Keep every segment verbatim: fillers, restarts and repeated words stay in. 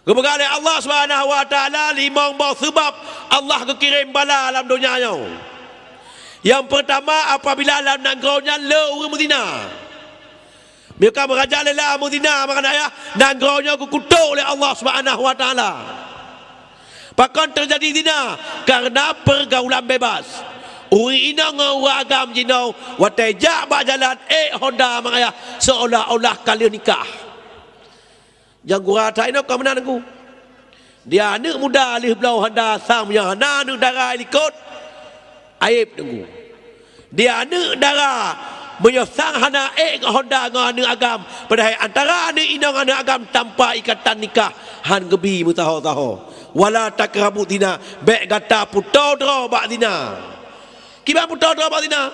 Geupeugah lé Allah Subhanahu wa Taala limong boh seubab Allah geukirém bala lam donya nyoe. Nyang peurtama, apabila lam nanggroe nyan le ureuëng meuzina. Meunyoe ka meurajalela meuzina, makna nyan nanggroe nyoe geukutok lé Allah Subhanahu wa Taala. Pakon teujadi zina? Kareuna peurgaulan bebas. Ureuëng inong ngon ureuëng agam jinoe watée jak bak jalan ék honda, makna nyan seolah-olah ka lheueh nikah. Nyang gura that inoe ka meunan, Teungku. Di aneuëk muda lheueh bloe honda sang, meunyoe hana aneuëk dara likot, aéb, Teungku. Di aneuëk dara meunyoe sang hana ék ngon honda ngon aneuëk agam, padahai antara aneuëk inong ngon aneuëk agam tanpa ikatan nikah, han geubi meusaho-saho. Wala taqrabuz zina, bék gata peutoe droe bak zina. Kiban peutoe droe bak zina?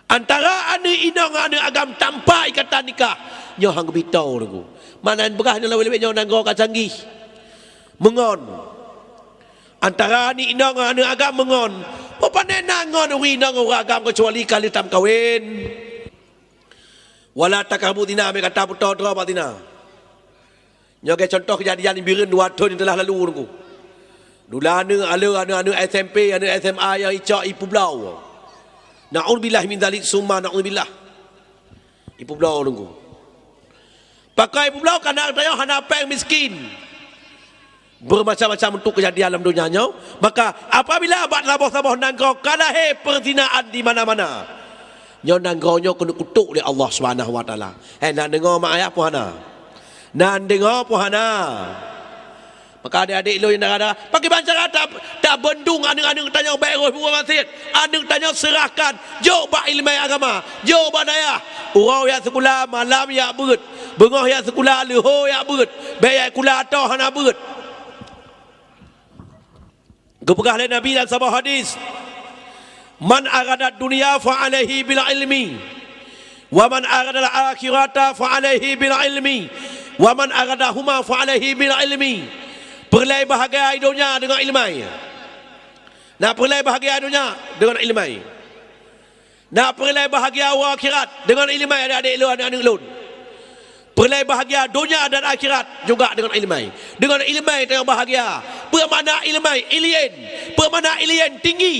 Antara aneuëk inong ngon aneuëk agam tanpa ikatan nikah, nyoe han geubi toe, Teungku. Makna nyan peugah nyoe lawét-lawét nyoe nanggroe ka canggih. Meungon. Antara aneuëk inong ngon aneuëk agam meungon. Peue pane na ngon ureuëng inong ngon ureuëng agam keucuali ka lheueh tameukawen? Wala taqrabuz zina, bék gata peutoe droe bak zina. Nyoe lagée cuntoh keujadian Bireuen dua thon nyang teulah lalu, Teungku. Dula aneuëk, aneuëk-aneuëk S M P, aneuëk S M A nyang icok ipeubloe. Na'udzubillah min dzalik, summa na'udzubillah. Ipeubloe, Teungku. Pakon ipeubloe? Kareuna tanyoe hana péng, miskin. Bermacam-macam bentuk keujadian lam donya nyoe. Maka, apabila bak saboh-saboh nanggroe ka lahé peuzinaan di mana-mana, nyoe nanggroe nyoe keuneuk kutok lé Allah Subhanahu wa Taala. Hé, na neudeungoe mak ayah peue hana? Na neudeungoe peue hana? Maka adék-adék lôn nyang dara-dara, pakriban cara ta-, tabeundong aneuëk-aneuëk tanyoe bék rôh buet maksiet? Aneuëk tanyoe seurahkan, jok bak iéleumé agama, jok bak dayah. Uroe jak sikula, malam jak beuet. Beungoh jak sikula, leuhô jak beuet. Bék jak sikula toh hana beuet. Geupeugah lé Nabi lam saboh hadis, "Man aradad dunya fa alaihi bil ilmi, wa man aradal akhirata fa alaihi bil ilmi, wa man aradahuma fa alaihi bil ilmi." Peureulée bahagia donya deungon iéleumé. Na peureulée bahagia donya deungon iéleumé. Na peureulée bahagia uroe akhirat deungon iéleumé, adék-adék lôn, aneuëk-aneuëk lôn. Peureulée bahagia donya dan akhirat juga deungon iéleumé. Deungon iéleumé tanyoe bahagia. Peue makna iéleumé? Ilien. Peue makna ilien? Tinggi.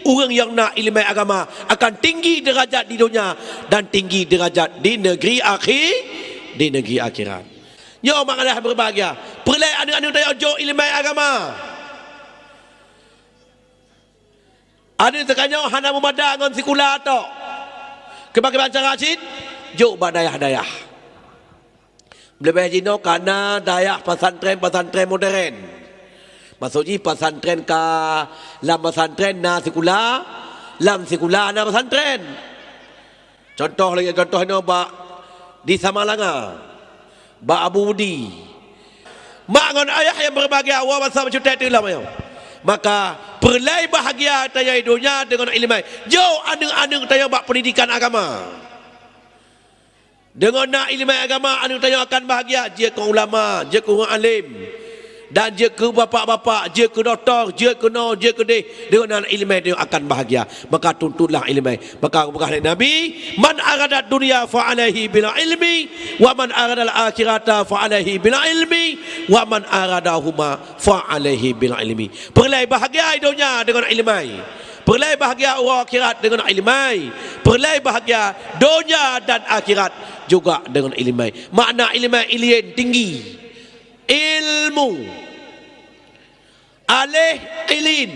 Ureuëng nyang na iéleumé agama akan tinggi deurajat di donya dan tinggi deurajat di neugeri akhi-, di neugeri akhirat. Nyoe makna berbahagia. Peureulée aneuëk-aneuëk tanyoe jok iéleumé agama. Aneuëk teuka nyoe hana meumada ngon sikula tok. Kiban-kiban cara cit, jok bak dayah-dayah. Leubeh jinoe ka na dayah pesantren-pesantren modern. Maksud jih pesantren ka, lam pesantren na sikula, lam sikula na pesantren. Contoh lagée contoh inoe bak di Samalanga, bak Abu Budi. Mak ngon ayah nyang berbahagia, Allah bansa meucutet teuh lam nyoe. Maka, peureulée bahagia tanyoe donya deungon iéleumé. Jok aneuëk-aneuëk tanyoe bak peundidikan agama. Deungon na iéleumé agama, aneuëk tanyoe akan bahagia, jeuet keu ulama, jeuet keu ureuëng além. Dan jeuet keu bapak-bapak, jeuet keu dokto, jeuet keu noe, jeuet keu déh, deungon na iéleumé tanyoe akan bahagia. Maka tuntutlah iéleumé. Maka geupeugah lé Nabi, "Man aradad dunya fa alaihi bil ilmi, wa man aradal akhirata fa alaihi bil ilmi, wa man aradahuma fa alaihi bil ilmi." Peureulée bahagia donya deungon iéleumé. Peureulée bahagia uroe akhirat deungon iéleumé. Peureulée bahagia donya dan akhirat juga deungon iéleumé. Makna iéleumé, ilien, tinggi. Ilmu. Alif ilin,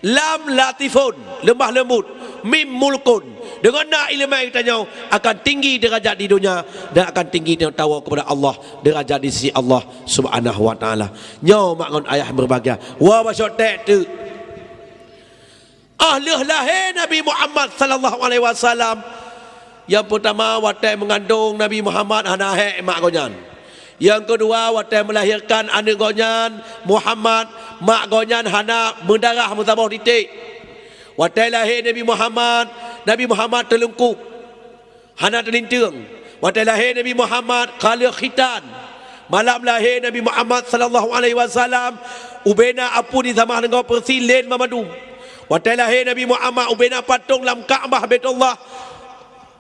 lam latifun, lemah lembut, mim mulkun. Deungon na iéleumé tanyoe akan tinggi deurajat di donya dan akan tinggi tanyoe tawoe keupada Allah, deurajat di sisi Allah Subhanahu wa Taala. Nyoe mak ngon ayah berbahagia. Wa basyok tek teuk. Ah lheueh lahé Nabi Muhammad sallallahu alaihi wasallam, nyang peurtama watée meungandong Nabi Muhammad hana hék mak gobnyan. Nyang keudua watée meulahirkan aneuëk gobnyan Muhammad, mak gobnyan hana meudarah meusaboh titek. Watée lahé Nabi Muhammad, Nabi Muhammad teulungkup. Hana teulinteung. Watée lahé Nabi Muhammad ka lheueh khitan. Malam lahé Nabi Muhammad sallallahu alaihi wasallam, ubena apui di samah nanggroe Persi lén banmandum. Watée lahé Nabi Muhammad, ubena patong lam Ka'bah Baitullah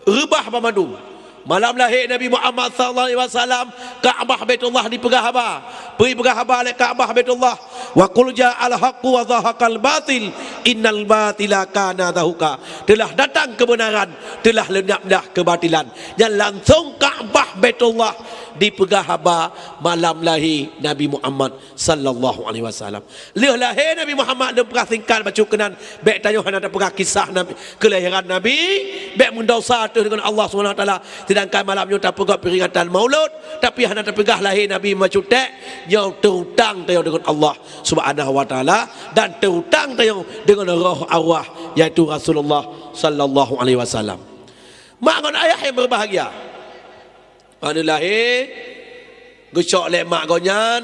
reubah banmandum. Malam lahé Nabi Muhammad sallallahu alaihi wasallam, Ka'bah Baitullah dipeugah haba. Peue peugah haba lé Ka'bah Baitullah, "Wa qul ja'al haqqu wa zahaqal batil, innal batila kana zahuqa." Telah datang kebenaran, telah lenyaplah kebatilan. Nyan langsong Ka'bah Baitullah dipeugah haba malam lahé Nabi Muhammad sallallahu alaihi wasallam. Lheueh lahé Nabi Muhammad, lôn peugah singkat bacut keunan, bék tanyoe hana tapeugah kisah Nabi, keulahiran Nabi, bék meudosa teuh deungon Allah Subhanahu wa Taala. Sedangkan malam nyoe tapeugah peuringatan Maulud, tapi hana tapeugah lahé Nabi bacut ték, nyoe teurutang tanyoe deungon Allah Subhanahu wa Taala dan teurutang tanyoe deungon roh arwah, yaitu Rasulullah sallallahu alaihi wasallam. Mak ngon ayah yang berbahagia. Aneuk lahé, geucok lé mak gobnyan,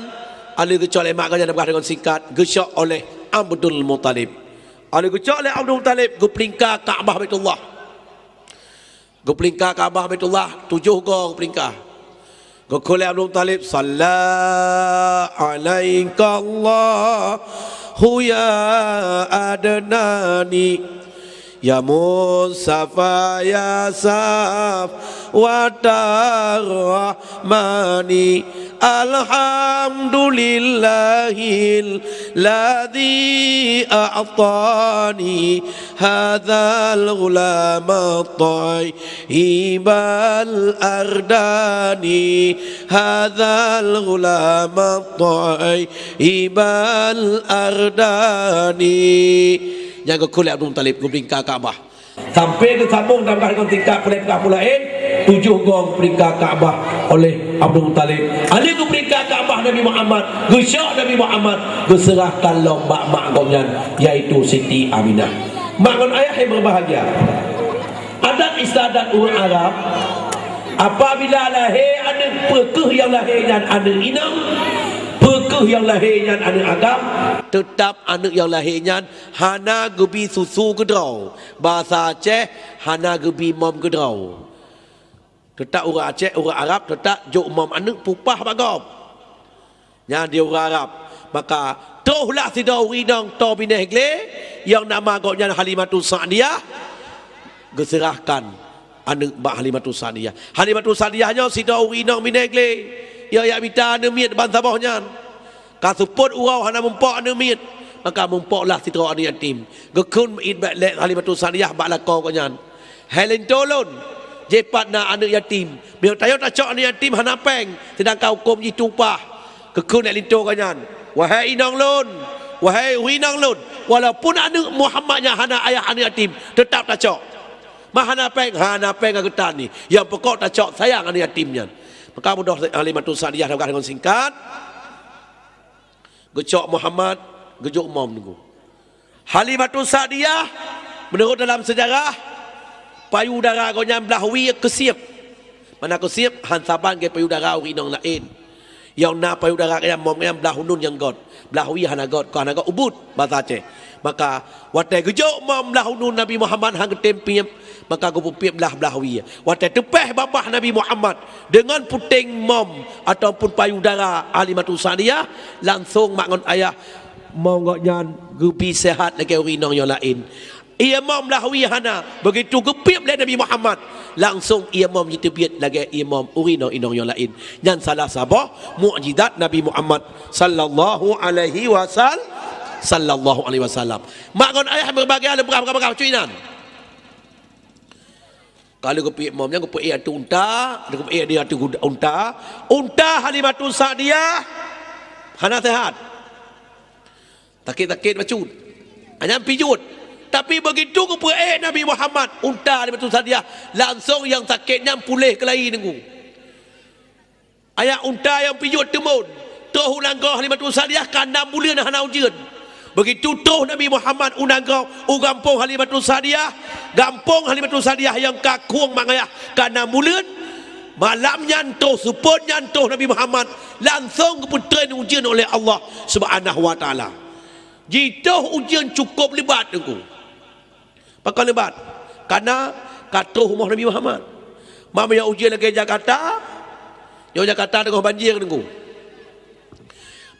aneuk geucok lé mak gobnyan, peugah deungon singkat, geucok oleh Abdul Muthalib. Aneuk geucok lé Abdul Muthalib, geupeulingka Ka'bah Baitullah. Geupeulingka Ka'bah Baitullah, tujoh goe geupeulingka. Geukheun lé Abdul Muthalib, "Shalla 'alaikallahu ya Adnani." Ya Mustafa, ya Safwatar Rahmani, alhamdulillahil ladzi a'tani hadzal ghulama thayyibal ardani, hadzal ghulama thayyibal ardani. Nyang geukheun lé Abdul Muthalib geupeulingka Ka'bah. Sampai geusambong dan bah ngon tingkat peurintah mulaén, tujoh goe geupeulingka Ka'bah oleh Abdul Muthalib. Aneuk geupeulingka Ka'bah Nabi Muhammad, geucok Nabi Muhammad, geuseurahkan lom bak mak gobnyan, yaitu Siti Aminah. Mak ngon ayah yang berbahagia. Adat istiadat ureuëng Arab, apabila lahé aneuk, peu kheueh nyang lahé nyan aneuk inong, peu kheueh nyang lahé nyan aneuk agam, teutap aneuk nyang lahé nyan hana geubi susu keudroe. Bahasa Aceh, hana geubi mom keudroe. Teutap ureuëng Aceh, ureuëng Arab teutap jok mom aneuk peupah bak gob. Nyan di ureuëng Arab. Maka, trohlah sidroe ureuëng inong toe binéh glé, nyang nama gobnyan Halimatus Sa'diyah, geuseurahkan aneuk bak Halimatus Sa'diyah. Halimatus Sa'diyah nyoe sidroe ureuëng inong binéh glé, nyang jak mita aneuk miet ban saboh nyan. Ka seupôt uroe hana mumpok aneuk miet, maka mumpoklah sidroe aneuk yatim. Geukheun ié bak lé Halimatus Sa'diyah bak lakoe gobnyan, "Hai linto lôn, jéh pat na aneuk yatim. Meunyoe tanyoe tacok aneuk yatim hana péng, seudangkan huköm jih teuupah." Geukheun lé linto gobnyan, "Wahai inong lôn, wahai ureuëng inong lôn, walaupun aneuk Muhammad nyan hana ayah aneuk yatim, teutap tacok. Ma hana péng, hana péng ka geutan nyoe. Nyang pokok tacok sayang aneuk yatim nyan." Maka beudôh Halimatus Sa'diyah, dah peugah deungon singkat, geucok Muhammad, geujok mom teungku. Halimatus Sa'diyah, meunurot dalam seujarah, payudara gobnyan blah wie keusieb. Mana keusieb, han saban lagée payudara ureuëng inong laén. Nyang na payudara gobnyan, mom gobnyan blah uneun nyang göt. Blah wie hana göt, kon hana göt ubit, bahasa Aceh. Maka, watée geujok mom blah uneun Nabi Muhammad han geutem piep, maka geupeupiep blah-blah wie. Watée teupéh babah Nabi Muhammad deungon puténg mom ataupun payudara Halimatus Sa'diyah, langsong mak ngon ayah mom gobnyan geubi seuhat lagée ureuëng inong nyang laén. Ié mom blah wie hana, begitu geupiep lé Nabi Muhammad, langsong ié mom jiteubiet lagée ié mom ureuëng inong-inong nyang laén. Nyan salah saboh mukjizat Nabi Muhammad sallallahu alaihi wasal-, sallallahu alaihi wasallam. Mak ngon ayah berbagai hal, berbagai-bagai cuy nan. Ka lheueh geupiep mom nyan, geupeuék ateueh unta, geupeuék di ateueh gud-, unta. Unta Halimatus Sa'diyah hana seuhat. Sakét-sakét bacut. Nyan pijuet. Tapi begitu geupeuék Nabi Muhammad, unta Halimatus Sa'diyah, langsong nyang sakét nyan puléh keulayi teungku. Ayah unta nyang pijuet teumeun, troh u nanggroe Halimatus Sa'diyah ka nam buleuen hana ujeuen. Begitu troh Nabi Muhammad u nanggroe, u gampông Halimatus Sa'diyah, gampông Halimatus Sa'diyah nyang ka khueng mak ngon ayah ka nam buleuen, malam nyan troh seupôt nyan troh Nabi Muhammad langsong geupeutren ujeuen oleh Allah Subhanahu wa Taala. Jitroh ujeuen cukôp lebat teungku. Pakon lebat? Kana ka troh rumoh Nabi Muhammad. Meunyoe ujeuen lagée Jakarta, nyoe Jakarta teungoh banjir teungku.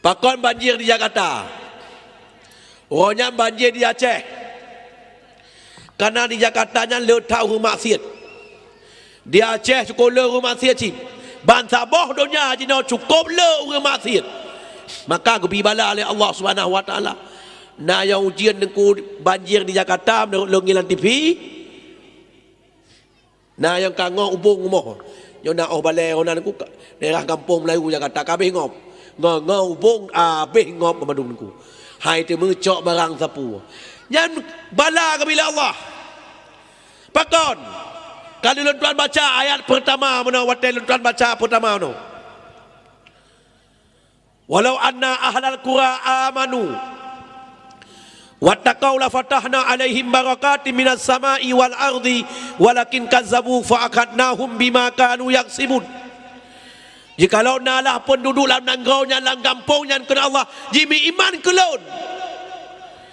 Pakon banjir di Jakarta? Uroe nyan banjir di Aceh. Kana di Jakarta nyan le that ureuëng maksiet. Di Aceh cukôp le ureuëng maksiat cit. Bansaboh donya jinoe cukôp le ureuëng maksiat. Maka geubi bala lé Allah Subhanahu wa Taala. Na nyang ujian Teungku banjir di Jakarta, meunurot lôn ngieng lam T V. Na nyang ka ngo ubong rumoh. Nyoe na óh balée, óh na Teungku ka-, daerah gampông Melayu Jakarta ka habéh ngop. Ngo-ngo ubong habéh ngop bandum Teungku. Hai teumeucok barang sapeue. Nyan bala geubi lé Allah. Pakon? Ka lôn tuan baca ayat peurtama meunoe, watée lôn tuan baca peurtama meunoe. "Walau anna ahlal qura amanu wattaqau lafatahna 'alaihim barakatim minas sama'i wal ardi walakin kazzabu fa akhadnahum bima kanu yaksibun." Jikalau na lah peunduduek lam nanggroe nyan, lam gampông nyan, kheun Allah, jimeuiman keu Lôn.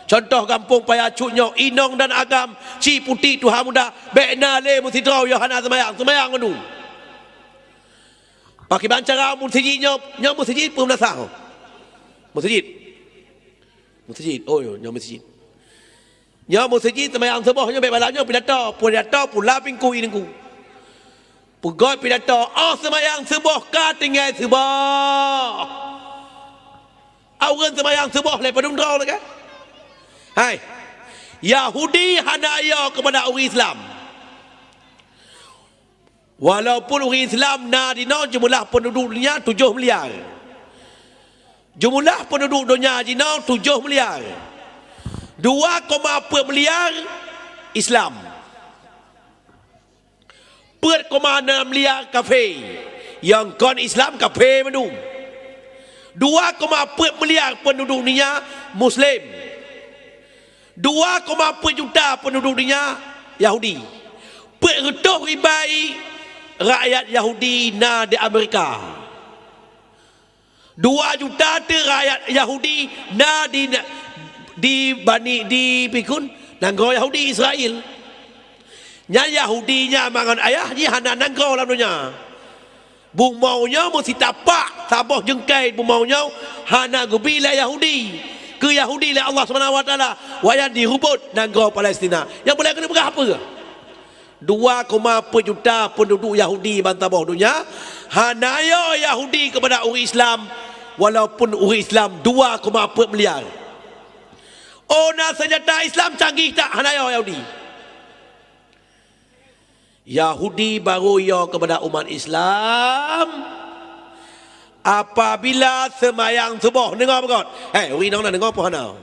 Cuntoh gampông Paya Cut nyoe, inong dan agam, ci putik tuha muda, bék na lé meusidroe nyang hana seumayang, seumayang mandum. Pakriban cara meuseujid nyoe, nyoe meuseujid peue meunasah? Meuseujid. Meuseujid. Oh, nyoe meuseujid. Nyoe meuseujid seumayang suboh nyoe bék bala nyoe pidato, pidato pula pingkui Teungku. Peugöt pidato, oh seumayang suboh ka tinggai suboh. Aweureun seumayang suboh lé padum droe lagée. Hai. Yahudi hana yo keupada ureuëng Islam. Walaupun ureuëng Islam na dinoe jeumeulah peunduduek donya tujoh miliar. Jeumeulah peunduduek donya jinoe tujoh miliar. Dua koma peuet miliar Islam. Peuet koma nam miliar kafé. Nyang kon Islam kafé mandum. Dua koma peuet miliar peunduduek donya Muslim. Dua koma peuet juta peunduduek donya Yahudi. Peuet reutôh ribai rakyat Yahudi na di Amerika. Dua juta teuk rakyat Yahudi na di, di Bani, di pikun nanggroe Yahudi, Israel. Nyan Yahudi nyan mangat ayah jih hana nanggroe lam donya. Bumoe nyoe meusitapak saboh jeungkai bumoe nyoe hana geubi lé Yahudi. Keu Yahudi lé Allah Subhanahu wa Taala, wayang dirubot nanggroe Palestina. Nyang boleh keuneuk peugah peue? Dua koma peuet juta peunduduek Yahudi bansaboh donya, hana yo Yahudi keupada ureuëng Islam, walaupun ureuëng Islam dua koma peuet miliar. Oh na seunjata Islam canggih that, hana yo Yahudi. Yahudi barô yo keupada umat Islam apabila seumayang suboh. Deungoe beugöt. Hei, ureuëng inong na deungoe peue hana?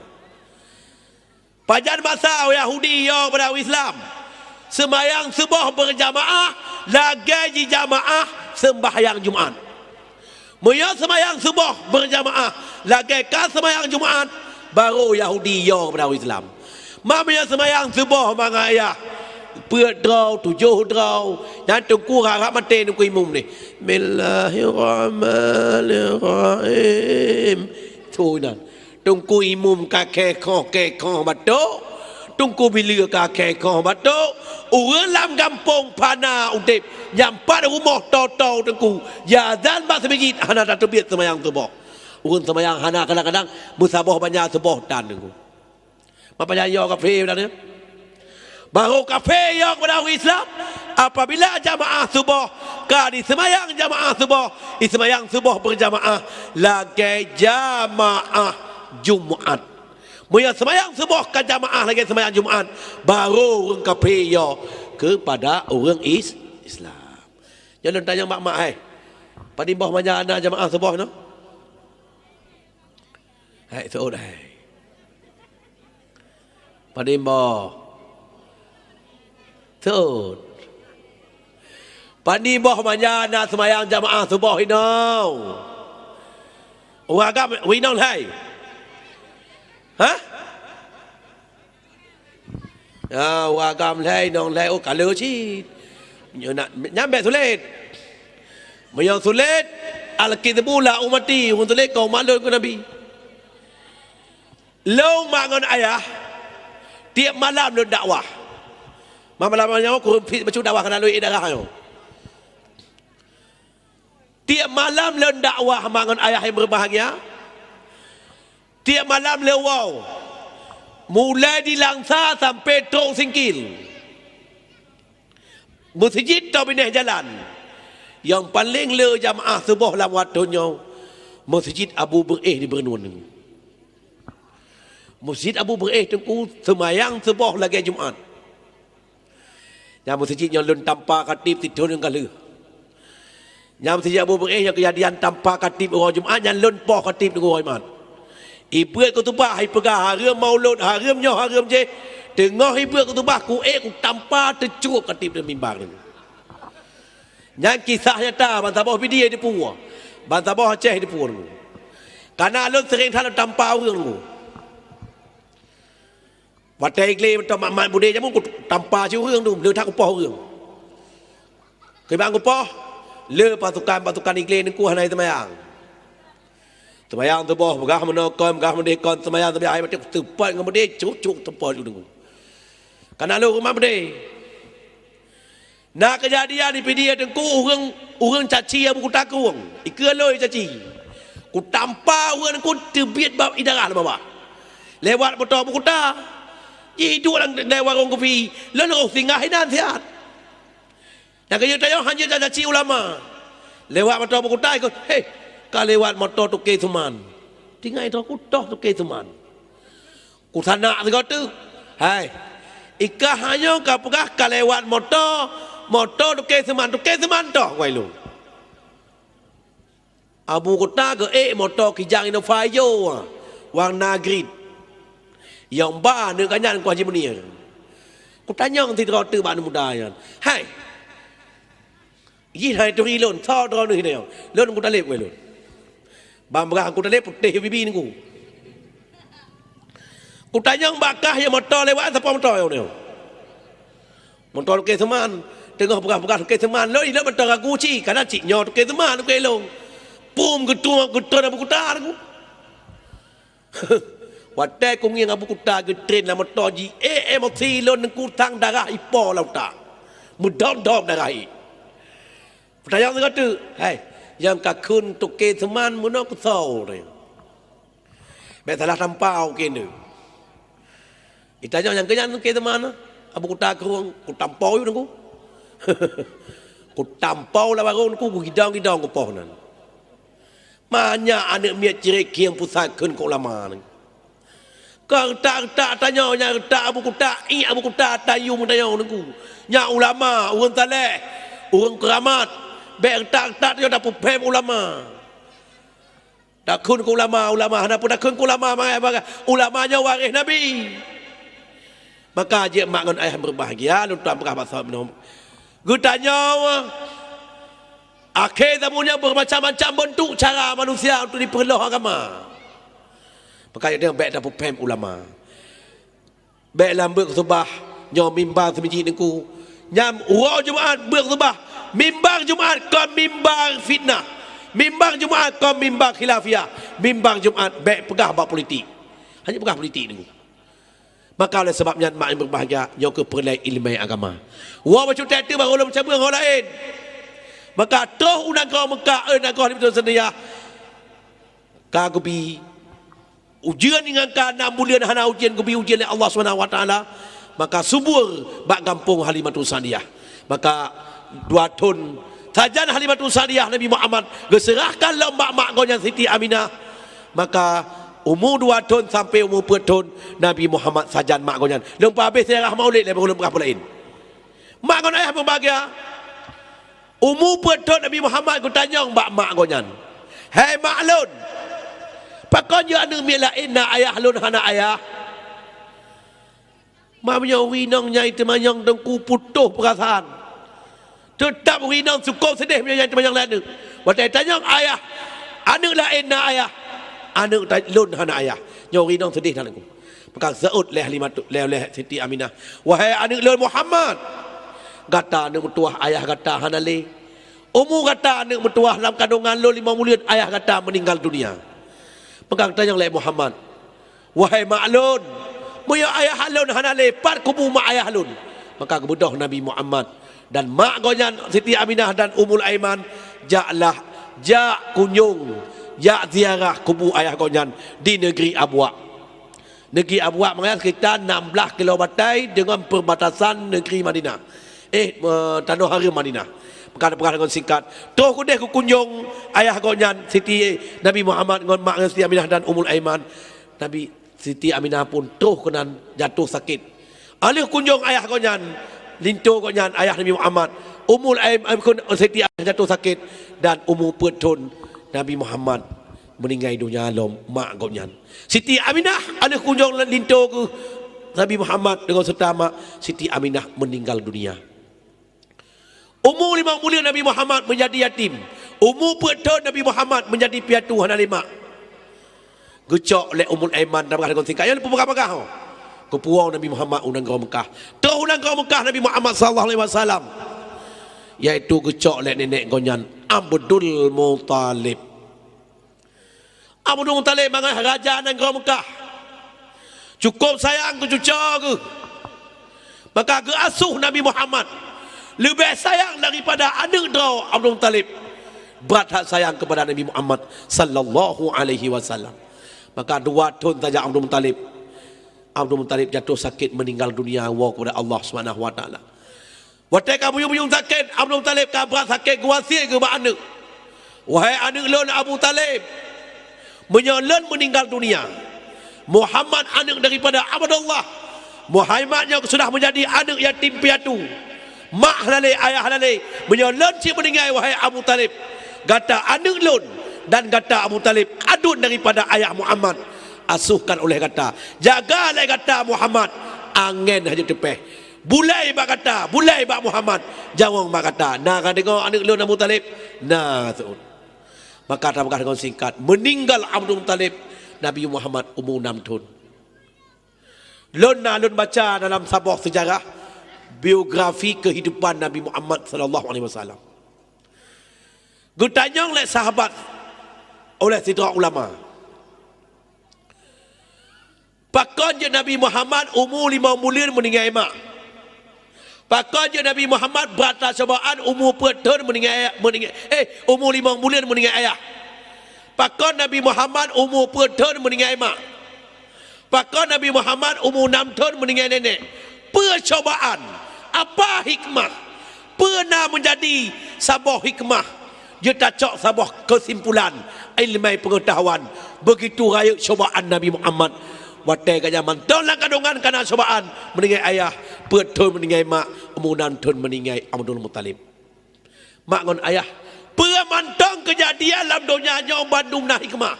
Pajan masa Yahudi yo keupada ureuëng Islam? Seumayang suboh beurjamaah lagée jijamaah seumbahyang Jumat. Meunyoe seumayang suboh beurjamaah lagée ka seumayang Jumat, barô Yahudi yo keupada ureuëng Islam. Ma meunyoe seumayang suboh mangat ayah, peuet droe, tujoh droe, nyan Teungku rab-rab maté Teungku imum nyoe. Bismillahirrahmanirrahim. Su nyan. Teungku imum ka khekoh-khekoh batok, Teungku bileue ka khekoh batok, ureuëng lam gampông pana udeb, nyang pat rumoh toe-toe Teungku, jiazan bak seumiseujid hana tateubiet seumayang suboh. Ureuëng seumayang hana kadang-kadang meusaboh banja suboh tan Teungku. Ma pajan yo kafé dan Barô kafé yo keupada ureuëng Islam apabila jamaah suboh ka diseumayang jamaah suboh, diseumayang suboh beurjamaah lagée jamaah Jumat. Meunyoe seumayang suboh ka jamaah lagée seumayang Jumat, barô ureuëng kafé yo keupada ureuëng Is-, Islam. Nyoe lôn tanyong mak-mak hai. Padum boh manja na jamaah suboh nyoe? Hai, seuôt hai. Padum boh? Seuôt. Padum boh manja na seumayang jamaah suboh inoe? Ureuëng agam, ureuëng inong hai? Hah? Ya, ureuëng agam lhée, inong lhée, oh, ka le cit. Nyoe nak, nyan bék sulet. Meunyoe sulet, al-kidhbu la ummati, ureuëng sulet kon umat lôn kheun Nabi. Lôn mak ngon ayah, tieb malam lôn dakwah. Ma malam nyoe kureueng pih bacut dakwah kana lôn ék darah nyoe. Tieb malam lôn dakwah mak ngon ayah nyang beubahgia. Tieb malam lôn woe, mulai di Langsa sampai trok Singkil. Meuseujid toh binéh jalan. Nyang paleng le jamaah suboh lam watèe nyoe, Meuseujid Abu Beureueh di Beureunuen. Meuseujid Abu Beureueh Teungku seumayang suboh lagèe Jumat. Nyang meuseujid nyoe lôn tampa khatib sithôn nyang ka lheueh. Nyang meuseujid Abu Beureueh nyang keujadian tampa khatib uroe Jumat, nyan lôn poh khatib uroe Jumat. Ibeuet khutubah, ipeugah hareuem maulud, hareuem nyoe, hareuem jéh. Teungoh ibeuet khutubah, kuék kutampa teucrôk khatib di mimbar nyan. Nyan kisah nyata, bansaboh Pidie teupeue, bansaboh Aceh teupeue. Kareuna lôn seuréng that lôn tampa ureueng. Watèe i glé mantong mat-mat budé jameun, kutampa cit ureueng tu, le that kupoh ureueng. Kiban kupoh, le pasukan-pasukan i glé Teungku hana seumayang. Seumayang suboh, peugah meunoe kon, peugah meudéh kon, seumayang sampai hai maté kuteupot ngon meudéh, cuk-cuk teupot u Teungku. Kareuna lôn rumoh meudéh. Na keujadian di Pidie Teungku, ureueng, ureueng caci Abu Kuta Krueng. Ikeue lôn caci. Kutampa ureueng Teungku teubiet bak idarah lam babah. Lewat moto Abu Kuta. Jiduek lam, lam warong kupi. Lôn roh singgah inan siat. Nyang keujeuet tanyoe hana caci ulama. Lewat moto Abu Kuta ikôt, "Hei, ka lewat moto Tuké Suman." Tinggai droe kutoh Tuké Suman. Kusanak sigoe teuk. Hai, i kah nyoe ka peugah ka lewat moto, moto Tuké Suman, Tuké Suman toh, wai lôn. Abu Kuta geuék moto Kijang Innova ijo, warna grit. Nyang ba aneuk gobnyan Teungku Haji Munir. Kutanyong sidroe teuk bak aneuk muda nyan, "Hai, jih hai turi lôn, soe droeneuh nyoe?" "Lôn Teungku Taleb," wai lôn. Ban peugah Teungku Taleb putéh bibi Teungku. Kutanyong bak kah nyang moto lewat, sapeue moto nyoe? Moto Tuké Suman. Teungoh peugah-peugah Tuké Suman, lôn ilôn mantong ragu cit, kareuna cit nyoe Tuké Suman, Tuké lôn. Pum geutrön, geutrön Abu Kuta Teungku. Watèe kungieng Abu Kuta geutrön lam moto jih, eh, emosi lôn Teungku sang darah ipo lam utak. Meudhop-dhop darah jih. Peutanyong sigoe teuk, "Hai, nyang ka kheun Tuké Suman meunoe keu soe?" Bèk salah tampa ukeue nyoe. Itanyong nyang keu nyan Tuké Suman, Abu Kuta Krueng, kutampô yue Teungku. Kutampô lam warong Teungku, kugidong-gidong kupoh nan. Manyak aneuk miet Cirek Khieng pusat kheun keu ulama nyan. Ka reutak-reutak tanyoe, nyang reutak Abu Kuta, ié Abu Kuta, tayue meutanyoe Teungku. Nyan ulama, ureueng saleh, ureueng keuramat. Bèk reutak-reutak tanyoe tapeuphem ulama. Takheun keu ulama, ulama hana peue takheun keu ulama, mangat bak ulama nyoe waréh Nabi. Maka jeuet mak ngon ayah beubahgia, lôn tuan peugah bak saboh. Geutanyoe, akhé zaman nyoe beumacam-macam beuntuk cara manusia untuk jipeureuloh agama. Maka jeuet bèk tapeuphem ulama. Bèk lam beuet khutubah nyoe mimbar seumijiek Teungku. Nyan uroe Jumat beuet khutubah. Mimbar Jumat kon mimbar fitnah. Mimbar Jumat kon mimbar khilafiah. Mimbar Jumat bèk peugah bak politik. Hana peugah politik Teungku. Maka oleh sabab nyan mak nyang beubahgia, nyoe keuh peureulèe ileumèe agama. Woe bacut teuk baru lom cabeueng ho laén. Maka troh u nanggroe Meukah, eh, nanggroe Halifatul Sa'diyah. Ka geubi ujeuen ngon ka nam buleuen hana ujeuen, geubi ujeuen lé Allah Subhanahu wa Taala, maka subur bak gampông Halimatus Sa'diyah. Maka dua thon sajan Halimatus Sa'diyah Nabi Muhammad geuseurahkan lom bak mak gobnyan Siti Aminah. Maka umu dua thon sampoe umu peuet thon Nabi Muhammad sajan mak gobnyan. Lom peuhabéh seujarah maulid lé, baru lom peugah peue laén. Mak ngon ayah beubahgia. Umu peuet thon Nabi Muhammad geutanyong bak mak gobnyan, "Hai mak lôn, pakon jeuet aneuk miet laén na ayah, lôn hana ayah?" Mak, meunyoe ureueng inong nyang teumanyong Teungku putôh peurasaan, teutab ureueng inong sukôb seudeh meunyoe nyang teumanyong lé aneuk. Watèe tanyong ayah, aneuk laén na ayah, aneuk ta-, lôn hana ayah. Nyoe ureueng inong seudeh that Teungku. Maka seuôt lé Halimatu-, lé, lé Siti Aminah, "Wahai aneuk lôn Muhammad, gata aneuk meutuwah, ayah gata hana lé. Umu gata aneuk meutuwah lam kandongan lôn limong buleuen, ayah gata meuninggal dunia." Maka geutanyong lé Muhammad, "Wahai mak lôn, meunyoe ayah lôn hana lé, pat kubu mak ayah lôn?" Maka geubeudôh Nabi Muhammad dan mak gobnyan Siti Aminah dan Ummul Aiman, "Jaklah, jak kunjong, jak ziarah kubu ayah gobnyan di neugri Abwa." Neugri Abwa meunan seukita nam blaih kilo batai deungon peubatasan neugri Madinah. eh, eh, tanoh hareuem Madinah. Maka tapeugah deungon singkat, troh keudeh geukunjong ayah gobnyan, Siti Nabi Muhammad ngon mak geuh Siti Aminah dan Ummul Aiman. Nabi, Siti Aminah pun troh keunan jatuh sakét. Aleuh kunjong ayah gobnyan, linto gobnyan, ayah Nabi Muhammad, Ummul Aim-, Aim-, Siti Aminah jatuh sakét dan umu peuet thon Nabi Muhammad meuninggai donya lom mak gobnyan. Siti Aminah aleuh kunjong linto geuh Nabi Muhammad deungon seureuta mak, Siti Aminah meuninggal dunia. Umu limong buleuen Nabi Muhammad meujadi yatim. Umu peuet thon Nabi Muhammad meujadi piatu hana lé mak. Geucok lé Ummul Aiman, tapeugah deungon singkat, nyan lôn peugah-peugah, ho. Geupuwoe Nabi Muhammad u nanggroe Meukah. Troh u nanggroe Meukah Nabi Muhammad sallallahu alaihi wasallam, yaitu geucok lé nenek gobnyan Abdul Muthalib. Abdul Muthalib mangat raja nanggroe Meukah. Cukup sayang keu cucoe geuh. Maka geuasoh Nabi Muhammad leubeh sayang daripada aneuk droe Abdul Muthalib. Brat that sayang keupada Nabi Muhammad sallallahu alaihi wasallam. Maka dua thon saja Abdul Muthalib, Abdul Muthalib jatuh sakét meuninggal dunia, woe keupada Allah Subhanahu wa Taala. Watée ka buyueng-buyueng sakét, Abdul Muthalib ka brat sakét, geuwasiet geuh bak aneuk, "Wahai aneuk lôn Abu Thalib, meunyoe lôn meuninggal dunia, Muhammad aneuk daripada Abdullah, Muhammad nyoe sudah meujadi aneuk yatim piatu. Mak hana lé, ayah hana lé. Meunyoe lôn cit meuninggai, wahai Abu Thalib, gata aneuk lôn dan gata Abu Thalib aduen daripada ayah Muhammad. Asohkan uléh gata, jaga lé gata Muhammad, angén hana jeuet teupéh. Bulai bak gata, bulai bak Muhammad, jaweueng bak gata. Na ka deungoe aneuk lôn Abu Thalib?" Na seuôt. Maka tapeugah deungon singkat, meuninggal Abdul Muthalib, Nabi Muhammad umu nam thon. Lôn na lôn baca dalam saboh seujarah biografi keuhidupan Nabi Muhammad sallallahu alaihi wasallam. Geutanyong lé sahabat uléh sidroe ulama, "Pakon jeuet Nabi Muhammad umu limong buleuen meuninggai mak? Pakon jeuet Nabi Muhammad brat that cobaan umu peuet thon meuninggai, meuninggai, eh, umu limong buleuen meuninggai ayah? Pakon Nabi Muhammad umu peuet thon meuninggai mak? Pakon Nabi Muhammad umu nam thon meuninggai nenek? Peue cobaan? Apa hikmah? Peue na meujadi saboh hikmah?" Jeuet tacok saboh keusimpulan ileumèe peungeutahuan, beugitu rayeuk cobaan Nabi Muhammad. Watèe geuh nyan mantong lam kandongan ka na cobaan, meuninggai ayah, peuet thon meuninggai mak, umu nam thon meuninggai Abdul Muthalib. Mak ngon ayah, peue mantong keujadian lam donya nyoe bandum na hikmah.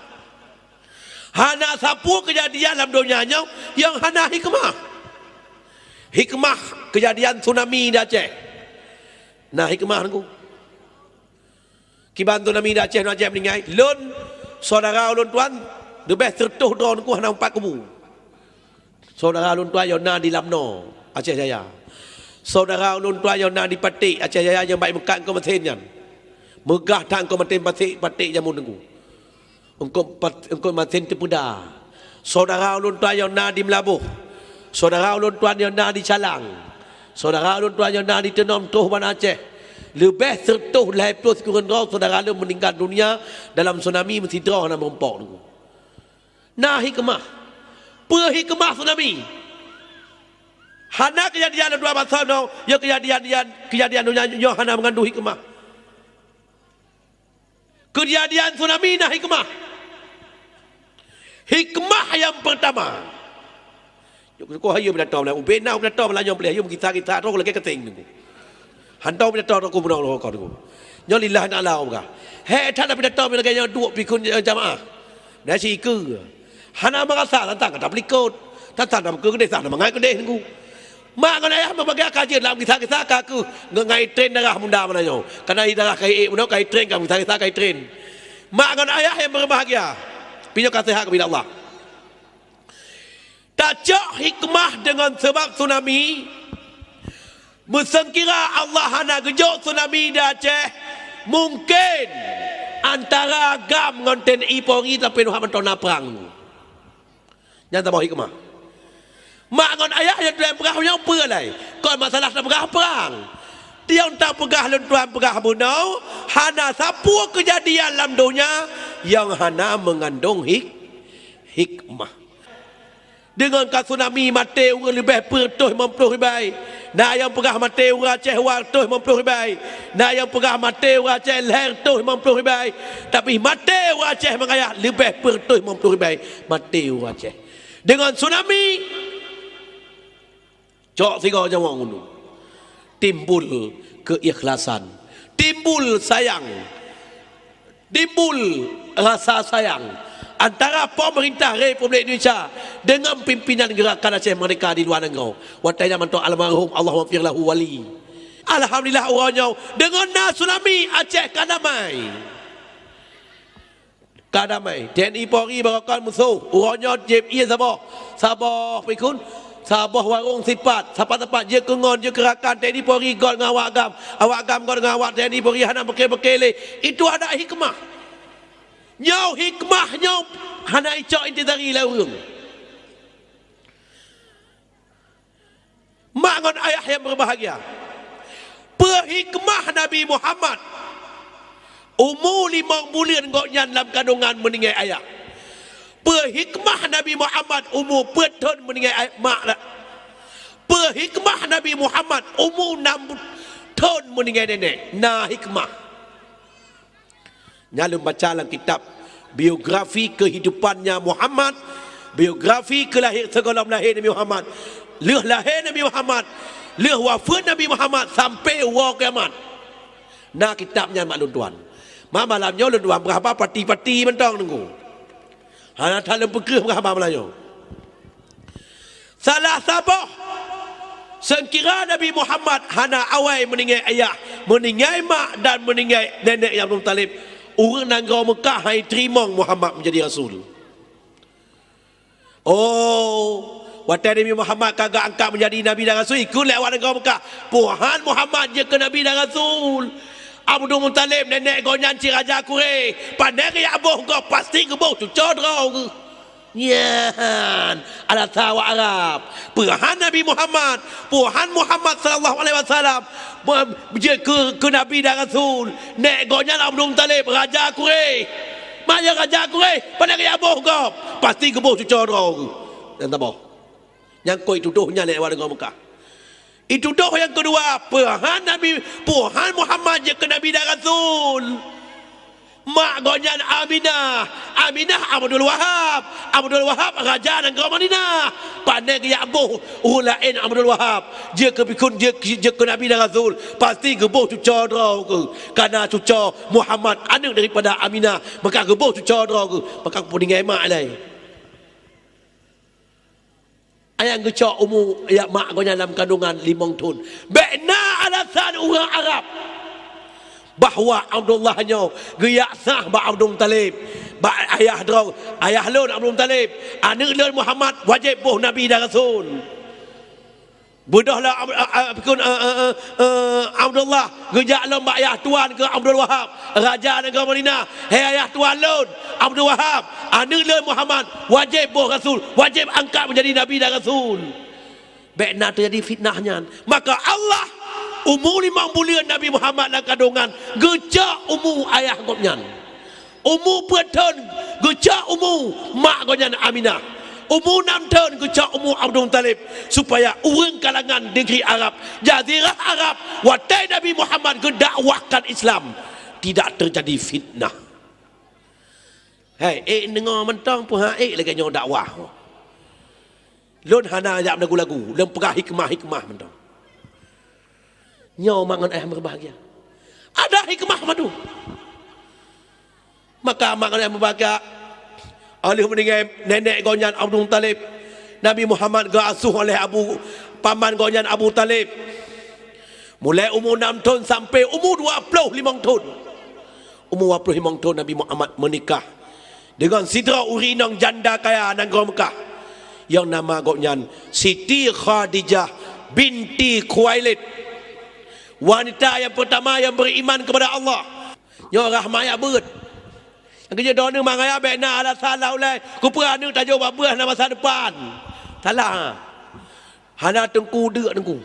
Hana sapeue keujadian lam donya nyoe nyang hana hikmah. Hikmah keujadian tsunami di Aceh, na hikmah, Teungku. Kiban tsunami di Aceh, ureueng Aceh meuninggai. Lôn, syedara ulôn tuan, leubeh sireutoh droe, Teungku, hana meupat kubu. Syedara ulôn tuan nyang na di Lamno, Aceh Jaya. Syedara ulôn tuan nyang na di Paték, Aceh Jaya, nyang bak meukat eungkôt masin nyan. Meugah that eungkôt masin Paték, Paték jameun, Teungku. Eungkôt pat-, eungkôt masin Teupeuda. Syedara ulôn tuan nyang na di Meulaboh. Syedara ulôn tuan nyang na di Calang. Syedara ulôn tuan nyang na di Teunom, troh Banda Aceh. Leubeh sireutoh lhèe plôh sikureueng droe syedara lôn meuninggal dunia dalam tsunami, meusidroe hana meurumpok, Teungku. Na hikmah. Peue hikmah tsunami? Hana keujadian lam dua masa nyoe, ya keujadian, keujadian donya nyoe hana meungandung hikmah. Keujadian tsunami na hikmah. Hikmah nyang peurtama, nyoe keuh hayeue pidato malam, ubé na pidato malam nyoe, peuleueh hayeue meugisa-gisa droe lagèe kating, Teungku. Hantom pidato droe keuh bunoe lôn kheun, Teungku. Nyoe lillahi ta'ala peugah. Hék that na pidato lagèe nyoe duek pikun, eh, jamaah. Na sikeue. Hana meurasa tantang ka tapeulikot. Tantang na meukeue keudeh, tantang na mangat keudeh, Teungku. Mak ngon ayah meubagi ka jeuet lam gisa-gisa ka keuh ngon ngai tren darah muda meunan nyoe. Kana darah ka ék bunoe ka tren, ka gisa-gisa ka tren. Mak ngon ayah nyang berbahagia, pi nyoe ka seuhat keubiet Allah. Tacok hikmah deungon seubab tsunami, meuseungkira Allah hana geujok tsunami di Aceh, mungken antara GAM ngon TNI Polri sampoe nyoe mantong na prang. Nyan saboh hikmah. Mak ngon ayah nyang tuan peugah nyoe peue lai? Kon masalah tapeugah prang. Nyang tapeugah lôn tuan peugah bunoe, hana sapeue keujadian lam donya nyang hana meungandong hik-, hikmah. Deungon ka tsunami maté ureuëng leubeh peuet reutôh limong ploh ribèe. Na nyang peugah maté ureuëng Aceh dua reutôh limong ploh ribèe. Na nyang peugah maté ureuëng Aceh lhèe reutôh limong ploh ribèe. Tapi maté ureuëng Aceh meungayak leubeh peuet reutôh limong ploh ribèe maté ureuëng Aceh. Deungon tsunami, cok sigoe nyawöng ulu. Timbul keikhlasan. Timbul sayang. Timbul rasa sayang antara pemerintah Republik Indonesia dengan pimpinan Gerakan Aceh Merdeka di luar nanggroe. Watèe nyan mantong almarhum, Allahummaghfir lahu wali. Alhamdulillah, uroe nyoe deungon na tsunami, Aceh ka damai. Ka damai. T N I Polri barokon musoh. Uroe nyoe jép ie saboh. Saboh pikun. Saboh warong sipat. Sapat-sapat jeuet keu ngon, jeuet keu rakan. T N I Polri göt ngon awak GAM. Awak GAM göt ngon awak T N I Polri, hana beukée-beukée lé. Itu ada hikmah. Nyoe hikmah nyoe hana icok intisari lé ureuëng. Mak ngon ayah nyang berbahagia, peue hikmah Nabi Muhammad umu limong buleuen gobnyan lam kandungan meuninggai ayah? Peue hikmah Nabi Muhammad umu peuet thon meuninggai ay-, mak? Peue hikmah Nabi Muhammad umu nam thon meuninggai nenek? Na hikmah. Nyan lôn baca lam kitab biografi kehidupannya Muhammad, biografi keulahé-, sigohlom lahé Nabi Muhammad, lheueh lahé Nabi Muhammad, lheueh wafeuet Nabi Muhammad, sampai uroe kiamat. Na kitab nyan mak lôn tuan. Ma malam nyoe lôn tuan beuhaba pati-pati mantong Teungku. Hana that lôn peukreueh beuhaba malam nyoe. Salah saboh, seungkira Nabi Muhammad hana awai meuninggai ayah, meuninggai mak dan meuninggai nenek nyang Abdul Muthalib, ureuëng nanggroe Meukah han iteurimong Muhammad menjadi rasul. Oh, watèe Nabi Muhammad ka geuangkat menjadi nabi dan rasul, ikheun lé awak nanggroe Meukah, "Puhan Muhammad jeuet keu nabi dan rasul. Abdul Muthalib nenek gobnyan cit raja Quraisy, pane geujak boh gob, pasti geuboh cucoe droe geuh." Nyan alasan awak Arab. Puhan Nabi Muhammad, puhan Muhammad sallallahu alaihi wasallam, jeuet keu, keu nabi dan rasul. Nek gobnyan Abdul Muthalib, raja Quraisy. Maya raja Quraisy, pane geujak boh gob, pasti geuboh cucoe droe geuh. Nyang saboh. Nyang kon itudoh nyan lé awak nanggroe Meukah. Itudoh nyang keudua, puhan Nabi, puhan Muhammad jeuet keu nabi dan rasul. Mak gobnyan Aminah, Aminah Abdul Wahab, Abdul Wahab raja nanggroe Madinah. Pane geujak boh ureuëng laén Abdul Wahab jeuet keu pikun, jeuet, jeuet keu nabi dan rasul, pasti geuboh cucoe droe geuh. Kareuna cucoe Muhammad aneuëk daripada Aminah, maka geuboh cucoe droe geuh, maka geupeuninggai mak ilai. Nyang geucok umu yak mak gobnyan lam kandungan limong thon. Bék na alasan ureuëng Arab bahwa Abdullah nyoe geujak sah bak Abdul Muthalib, bak ayah droe, ayah lôn Abdul Muthalib, aneuëk lôn Muhammad wajéb boh nabi dan rasul. Beudôh lah Ab-, a-, a-, pikun, eh, eh, eh, eh, Abdullah geujak lom bak ayah tuan keu Abdul Wahab, raja nanggroe Madinah. Hai ayah tuan lôn, Abdul Wahab, aneuëk lôn Muhammad wajéb boh rasul, wajéb angkat menjadi nabi dan rasul. Bék na teujadi fitnah nyan. Maka Allah, umu limong buleuen Nabi Muhammad lam kandungan, geucok umu ayah gobnyan. Umu peuet thon geucok umu mak gobnyan Aminah. Umu nam thon geucok umu Abdul Muthalib, supaya ureuëng kalangan negeri Arab, jazirah Arab, watée Nabi Muhammad geudakwahkan Islam, tidak terjadi fitnah. Hai, ék deungoe mantong peue hak ék lagée nyoe dakwah. Lôn hana jak meulagu-lagu, lôn peugah hikmah-hikmah mantong. Nyoe mak ngon ayah meubahagia. Ada hikmah madu. Maka mak ngon ayah meubahagia, óh lheueh meuninggai nenek gobnyan Abdul Muthalib, Nabi Muhammad geuasuh oleh Abu, paman gobnyan Abu Thalib. Mulai umu nam thon sampai umu dua ploh limong thon. Umu dua ploh limong thon Nabi Muhammad meunikah deungon sidroe ureuëng inong janda kaya nanggroe Meukah, nyang nama gobnyan Siti Khadijah binti Khuwailid. Wanita nyang peurtama nyang beriman kepada Allah. Nyoe rahmat jak beuet. Nyang keujeuet droeneuh mangat bék na alasan lam ulée, keupeue aneuëk tajok bak beuet hana masa depan. Salah. Hana teungku deuk teungku.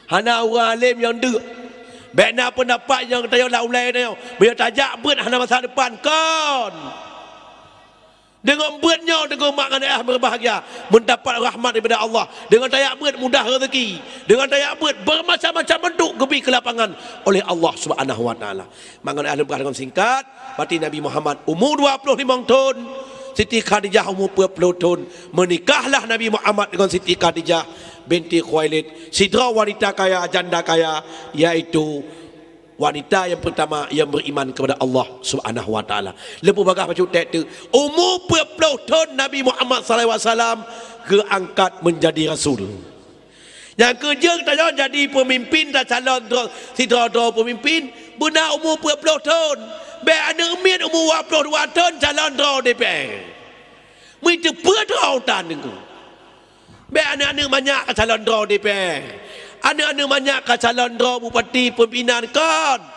Hana ureuëng além nyang deuk. Bék na peundapat nyang tajok lam ulée nyoe. Meunyoe tajak beuet hana masa depan, kon. Deungon beuet nyoe, deungon mak ngon ayah beubahgia, meudapat rahmat daripada Allah. Deungon tajak beuet mudah rezeki. Deungon tajak beuet, beumacam-macam beuntuk geubri keu lapangan oleh Allah Subhanahu wa Taala. Mak ngon ayah lôn peugah deungon singkat, berarti Nabi Muhammad umu dua ploh limong thon, Siti Khadijah umu peuet ploh thon. Meunikahlah Nabi Muhammad deungon Siti Khadijah binti Khuwailid, sidroe wanita kaya, janda kaya, yaitu wanita nyang peurtama nyang beriman kepada Allah Subhanahu wa Taala. Lôn peugah bacut teuk teuh, umu peuet ploh thon Nabi Muhammad sallallahu alaihi wasallam geuangkat menjadi rasul. Nyang keujeuet tanyoe jadi peumimpin, tacalon droe, sidroe-droe peumimpin, beuna umu peuet ploh thon. Bék aneuk miet umu dua ploh dua thon calon droe D P R. Meuteupeue droe utan Teungku. Bék aneuk-aneuk manyak ka calon droe D P R. Aneuk-aneuk manyak ka calon droe bupati, pimpinan, kon.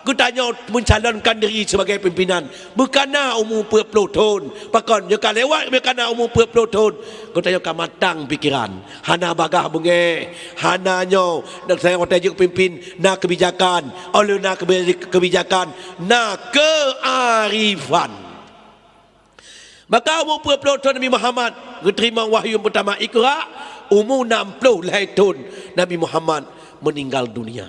Geutanyoe mencalonkan diri sebagai pimpinan. Beukana umu peuet ploh thon. Pakon, nyoe ka lewat beukana umu peuet ploh thon. Geutanyoe ka matang pikeran. Hana bagaih beungéh. Hana nyoe. Dan saya watée jeuet pimpin, na kebijakan. Óh lheueh na kebi-, kebijakan, na kearifan. Maka umu peuet ploh thon Nabi Muhammad geuteurimong wahyu peurtama Iqra, umu nam ploh lhée thon Nabi Muhammad meuninggal dunia.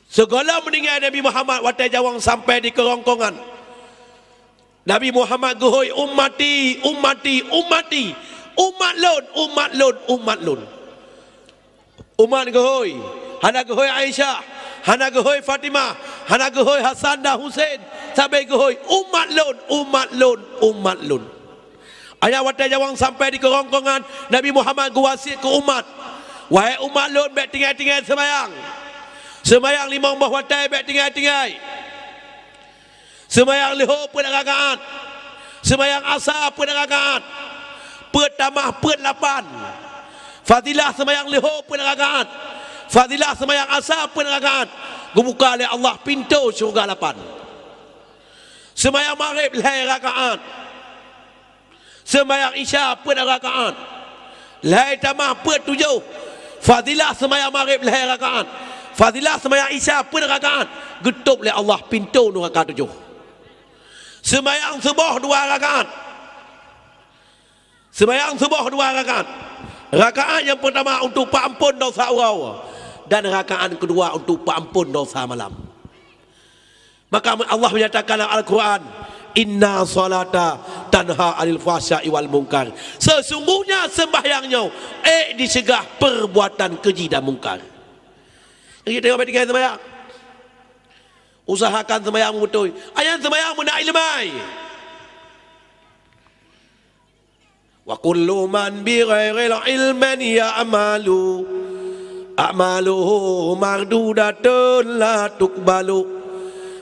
Sigohlom meuninggai Nabi Muhammad watée jawang sampai di keurongkongan, Nabi Muhammad geuhôi, "Ummati, ummati, ummati, umat lôn, umat lôn, umat lôn." Umat geuhôi, hana geuhôi Aisyah, hana geuhôi Fatimah, hana geuhôi Hasan dan Husein, sabe geuhôi, "Umat lôn, umat lôn, umat lôn." Ayah watée jawang sampai di keurongkongan, Nabi Muhammad geuwasiet keu umat, "Wahai umat lôn, bék tinggai-tinggai seumayang. Seumayang limong boh watée bék tinggai-tinggai." Seumayang leuhô peuet rakaat. Seumayang asa peuet rakaat. Peuet tamah peuet lapan. Fadilah seumayang leuhô peuet rakaat. Fadilah seumayang asa peuet rakaat. Geubuka lé Allah pintoe syeuruga lapan. Seumayang maghrib lhée rakaat. Seumayang Isya peuet rakaat. Lhée tamah peuet tujoh. Fadilah seumayang maghrib lhée rakaat. Fadilah seumayang Isya peuet rakaat. Geutôb lé Allah pintoe nuraka tujoh. Seumayang suboh dua rakaat. Seumayang suboh dua rakaat. Rakaat nyang peurtama untuk peuamphon dosa uroe, dan rakaat keudua untuk peuamphon dosa malam. Maka Allah menyatakan dalam Al-Quran, "Inna salata tanha anil fahsya'i wal munkar." Sesungguhnya sembahyang nyoe ék dicegah perbuatan keji dan mungkar. Jadi tengok baik tinggai sembahyang. Usahakan sembahyang beutôi. Ayat sembahyang meunak ileumai. "Wa kullu man bi ghairil ilmin ya'malu, a'maluhu mardudatun la tuqbalu."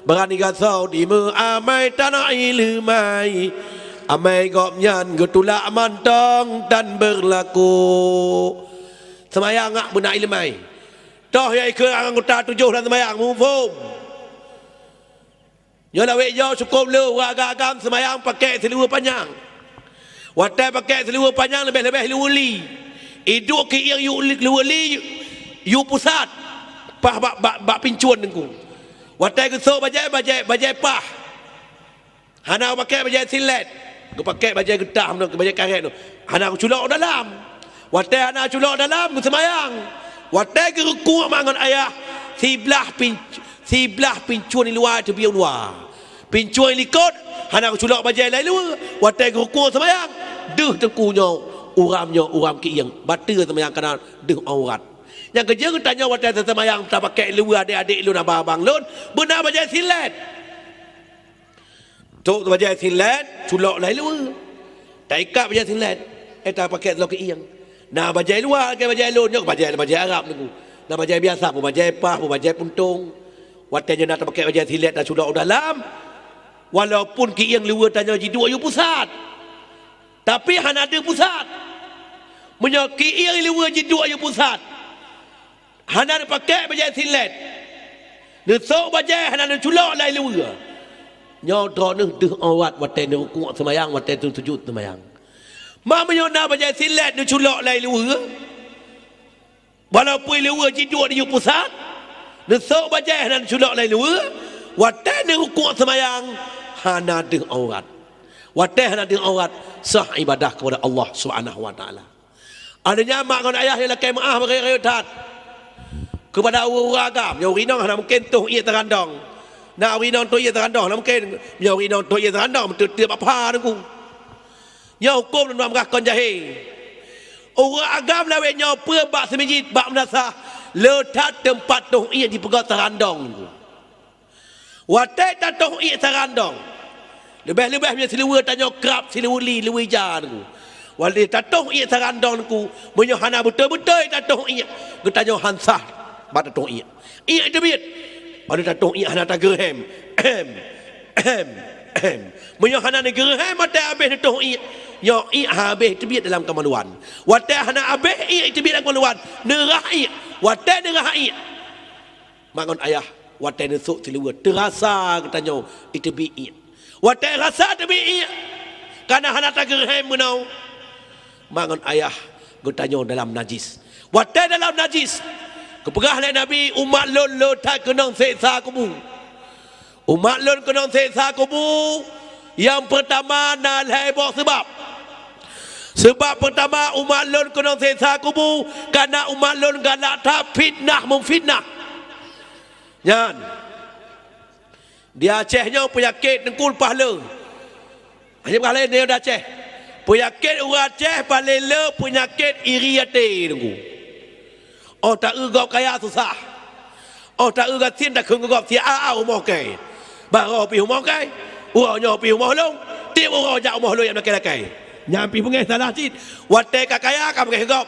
Barang nyang gasoe dimeuamai tanpa ileumai, amai gobnyan geutulak mantong tan beurlaku. Seumayang ngak beuna ileumai. Toh nyang ikheun anggota tujoh lam seumayang, muphom. Nyoe lawét nyoe cukôp le ureuëng agam-agam seumayang pakék siluweue panyang. Watée pakék siluweue panyang leubeh-leubeh luweue li. Iduek keu iéng yue li, luweue li, yue pusat. Paih bak, bak, bak pincuen Teungku. Watée geusôk bajée, bajée, bajée paih. Hana geupakék bajée silet. Geupakék bajée geutah, bajée karét. Hana geuculok dalam. Watée hana culok dalam, geuseumayang. Watée geurukuk mak ngon ayah, siblah pin-, siblah pincuen luwa teubieng luwa. Pincuen likot, hana geuculok bajée lhée luweue. Watée geurukuk seumayang, deuh Teungku nyoe, uram nyoe, uram keu iéng. Bateue seumayang kana deuh aurat. Nyang keujeuet tanyoe watée seumayang tapakék luweue adék-adék lôn, abang-abang lôn, beuna bajée silet. Trok bajée silet, culok lhée luweue. Taikat bajée silet, eh, tapakék lom keu iéng. Na bajée luwa lagée bajée lôn nyoe, bajée, bajée Arab Teungku. Na bajée biasa, peue bajée paih, peue bajée puntông. Watée nyoe na tapakék bajée silet, taculok u dalam. Walaupun keu iéng luweue tanyoe jiduek yue pusat, tapi hana deuh pusat. Meunyoe keu iéng luweue jiduek yue pusat, hana neupakék bajée silet, neusôk bajée hana neuculok lhée luweue. Nyoe droeneuh deuh aurat watée neurukuk seumayang, watée neusujut seumayang. Ma meunyoe na bajée silet neuculok lhée luweue, walaupun luweue jiduek di yue pusat, neusôk bajée hana neuculok lhée luweue, watée neurukuk seumayang, hana deuh aurat. Watée hana deungon aurat, sah ibadah keupada Allah Subhanahu wa Taala. Aneuk nyan mak ngon ayah nyang lakée meuáh beureuek-reuek that keupada ureuëng agam. Nyoe ureuëng inong hana mungken toh iék tarandong. Na ureuëng inong toh iék tarandong hana mungken. Nyoe ureuëng inong toh iék tarandong beuteuteuk bak pha teungku. Nyoe huköm lôn bak kon jahé. Ureuëng agam lawét nyoe peue bak seumijit bak meunasah le that teumpat toh iék jipeugöt tarandong teungku. Watée tatoh iék tarandong, leubeh-leubeh meunyoe siluweue tanyoe krab, siluweue li, luweue ija teungku. Watée tatoh iék tarandong teungku, meunyoe hana beutôi-beutôi tatoh iék, geutanyoe han sah bak tatoh iék. Iék teubiet, watée tatoh iék hana tageureuhem. Ahem, ahem, ahem. Meunyoe hana neugeureuhem watée habéh neutoh iék, nyoe iék habéh teubiet dalam keumaluan. Watée hana habéh iék teubiet dalam keumaluan, neurah iék. Watée neurah iék, mak ngon ayah, watée neusok siluweue, teurasa geutanyoe iteubiet iék. Watée rasa teubiet iék, kana hana tageureuhem meunoe, mak ngon ayah, geutanyoe dalam najis. Watée dalam najis, geupeugah lé Nabi, "Umat lôn le that keunong seksa kubu." Umat lôn keunong seksa kubu, nyang peurtama na lhée boh seubab. Seubab peurtama umat lôn keunong seksa kubu, kana umat lôn galak that fitnah-meufitnah. Nyan, di Aceh nyoe peunyakét teungku leupah le. Hana paléh nyoe di Aceh. Peunyakét ureuëng Aceh paléh le peunyakét iri até teungku. Óh taeu gob kaya susah. Óh taeu gasien takheun gob siat-a rumoh kée. Barô pih rumoh kée. Uroe nyoe pih rumoh lôn. Tieb uroe jak rumoh lôn nyang lakée-lakée. Nyan pih beungéh salah cit. Watée ka kaya ka beungéh gob.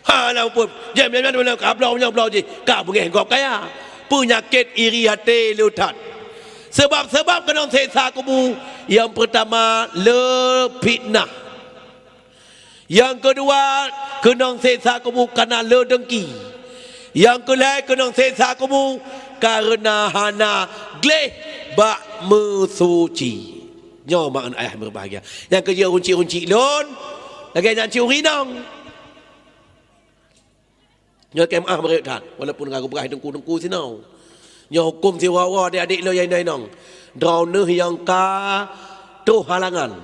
Hana muphom. Jém nyan nyan ka bloe nyoe bloe jih. Ka beungéh gob kaya. Peunyakét iri até le that. Seubab-seubab keunong seksa kubu, nyang peurtama le fitnah. Nyang keudua, keunong seksa kubu kana le deungki. Nyang keulhée keunong seksa kubu kareuna hana gleh bak meusuci. Nyoe mak ngon ayah meubahgia. Nyang keujeuet runcik-runcik lôn, lagée nyan cit ureuëng inong. Nyoe keumaah beureukat, walaupun ka geupeugah teungku-teungku sinoe. Nyoe huköm siuroe-uroe adék-adék lôn nyang inong-inong. Droeneuh nyang ka troh halangan,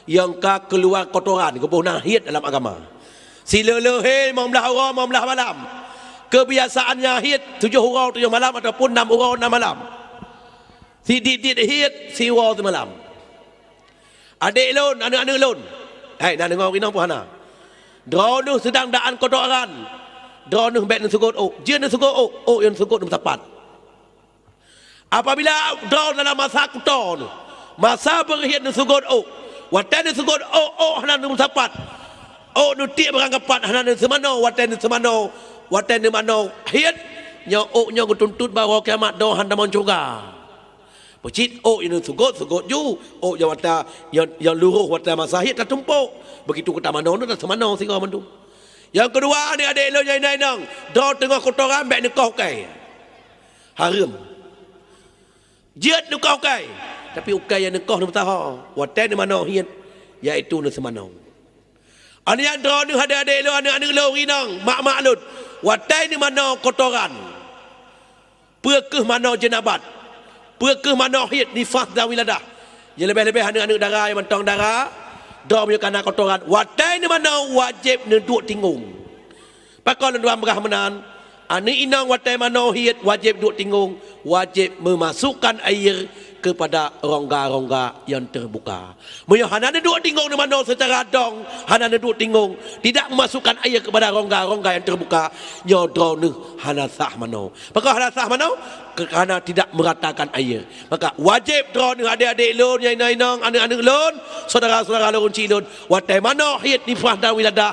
nyang ka keuluwa kotoran, geuboh na hiet dalam agama. Sileuh-leuh hé limong blaih uroe, limong blaih malam. Keubiasaan nyang hiet tujoh uroe, tujoh malam ataupun nam uroe, nam malam. Sidiet-diet hiet siuroe simalam. Adék lôn, aneuëk-aneuëk lôn, hai na deungoe inong peue hana? Droeneuh seudang daan kotoran, droeneuh bék neuseugot ôk. Jeuet neuseugot ôk, ôk nyang neuseugot neumeusapat. Apabila droe dalam masa kuto neuh, masa beureuhiet neuseugot ôk, watée neuseugot ôk, ôk hana neumeusapat. Ôk neutiek barangkapat hana neuseumanoe, watée neuseumanoe, watée neumanoe hiet, nyoe ôk nyoe geutuntot bak uroe kiamat, droe han tamong syeuruga. Peucit ôk nyang seugot-seugot ju, ôk nyang watée, nyang, nyang luroh watée masa hiet tatumpok. Begitu geutamanoe, taseumanoe sigoe mandum. Nyang keudua, adék-adék lôn nyang inong-inong, droe teungoh kotoran bék neukoh ukai. Hareuem. Jeuet neukoh ukai, tapi ukai nyang neukoh neumeusaho, watée neumanoe hiet, yaitu neuseumanoe. Aneuk nyan droeneuh adék-adék lôn, aneuëk-aneuëk lôn, inong, mak-mak lôn, watée neumanoe kotoran. Peu kheueh manoe jenabat? Peu kheueh manoe hiet nifas dan wiladah? Nyang leubeh-leubeh aneuëk-aneuëk dara nyang mantong dara, droe meunyoe ka na kotoran, watée neumanoe wajéb neuduek tingong. Pakon lôn tuan peugah meunan? Aneuëk inong watée manoe hiet wajéb duek tingong, wajéb meumasukkan air keupada rongga-rongga nyang teubuka. Meunyoe hana neuduek tingong neumanoe seucara dong, hana neuduek tingong, tidak meumasukkan air keupada rongga-rongga nyang teubuka, nyoe droeneuh hana sah manoe. Pakon hana sah manoe? Karena tidak meratakan air. Maka wajéb droeneuh adék-adék lôn, nyang inong-inong, aneuëk-aneuëk lôn, syedara-syedara lôn, cik lôn, watée manoe hiet nifas dan wiladah,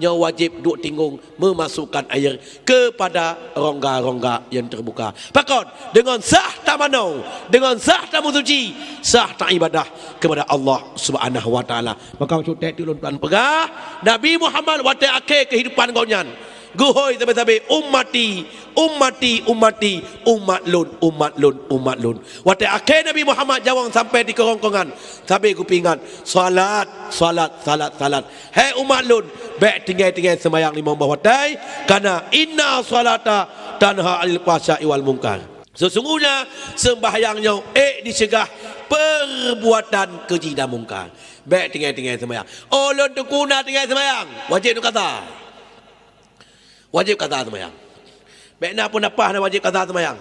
nyoe wajéb duek tingong meumasukkan air keupada rongga-rongga nyang teubuka. Pakon? Deungon sah tamanoe, deungon sah tameusuci, sah taibadah keupada Allah Subhanahu wa Taala. Maka cutek teuk lôn tuan peugah, Nabi Muhammad watée akhé keuhidupan gobnyan, geuhôi sabe-sabe, "Ummati, ummati, ummati, umat lôn, umat lôn, umat lôn." Watée akhé Nabi Muhammad nyawöng sampai di keurongkongan, sabe geupeuingat, "Salat, salat, salat, salat. Hai umat lôn, bék tinggai-tinggai seumayang limong boh watée, karena inna salata tanha 'anil fahsya'i wal munkar." Sesungguhnya sembahyang nyoe ék diceugah perbuatan keuji dan mungkar. Bék tinggai-tinggai sembahyang. Oh, lôn teungku na tinggai sembahyang, wajéb lôn qadha. Wajéb qadha sembahyang. Bék na pun apah na wajéb qadha sembahyang.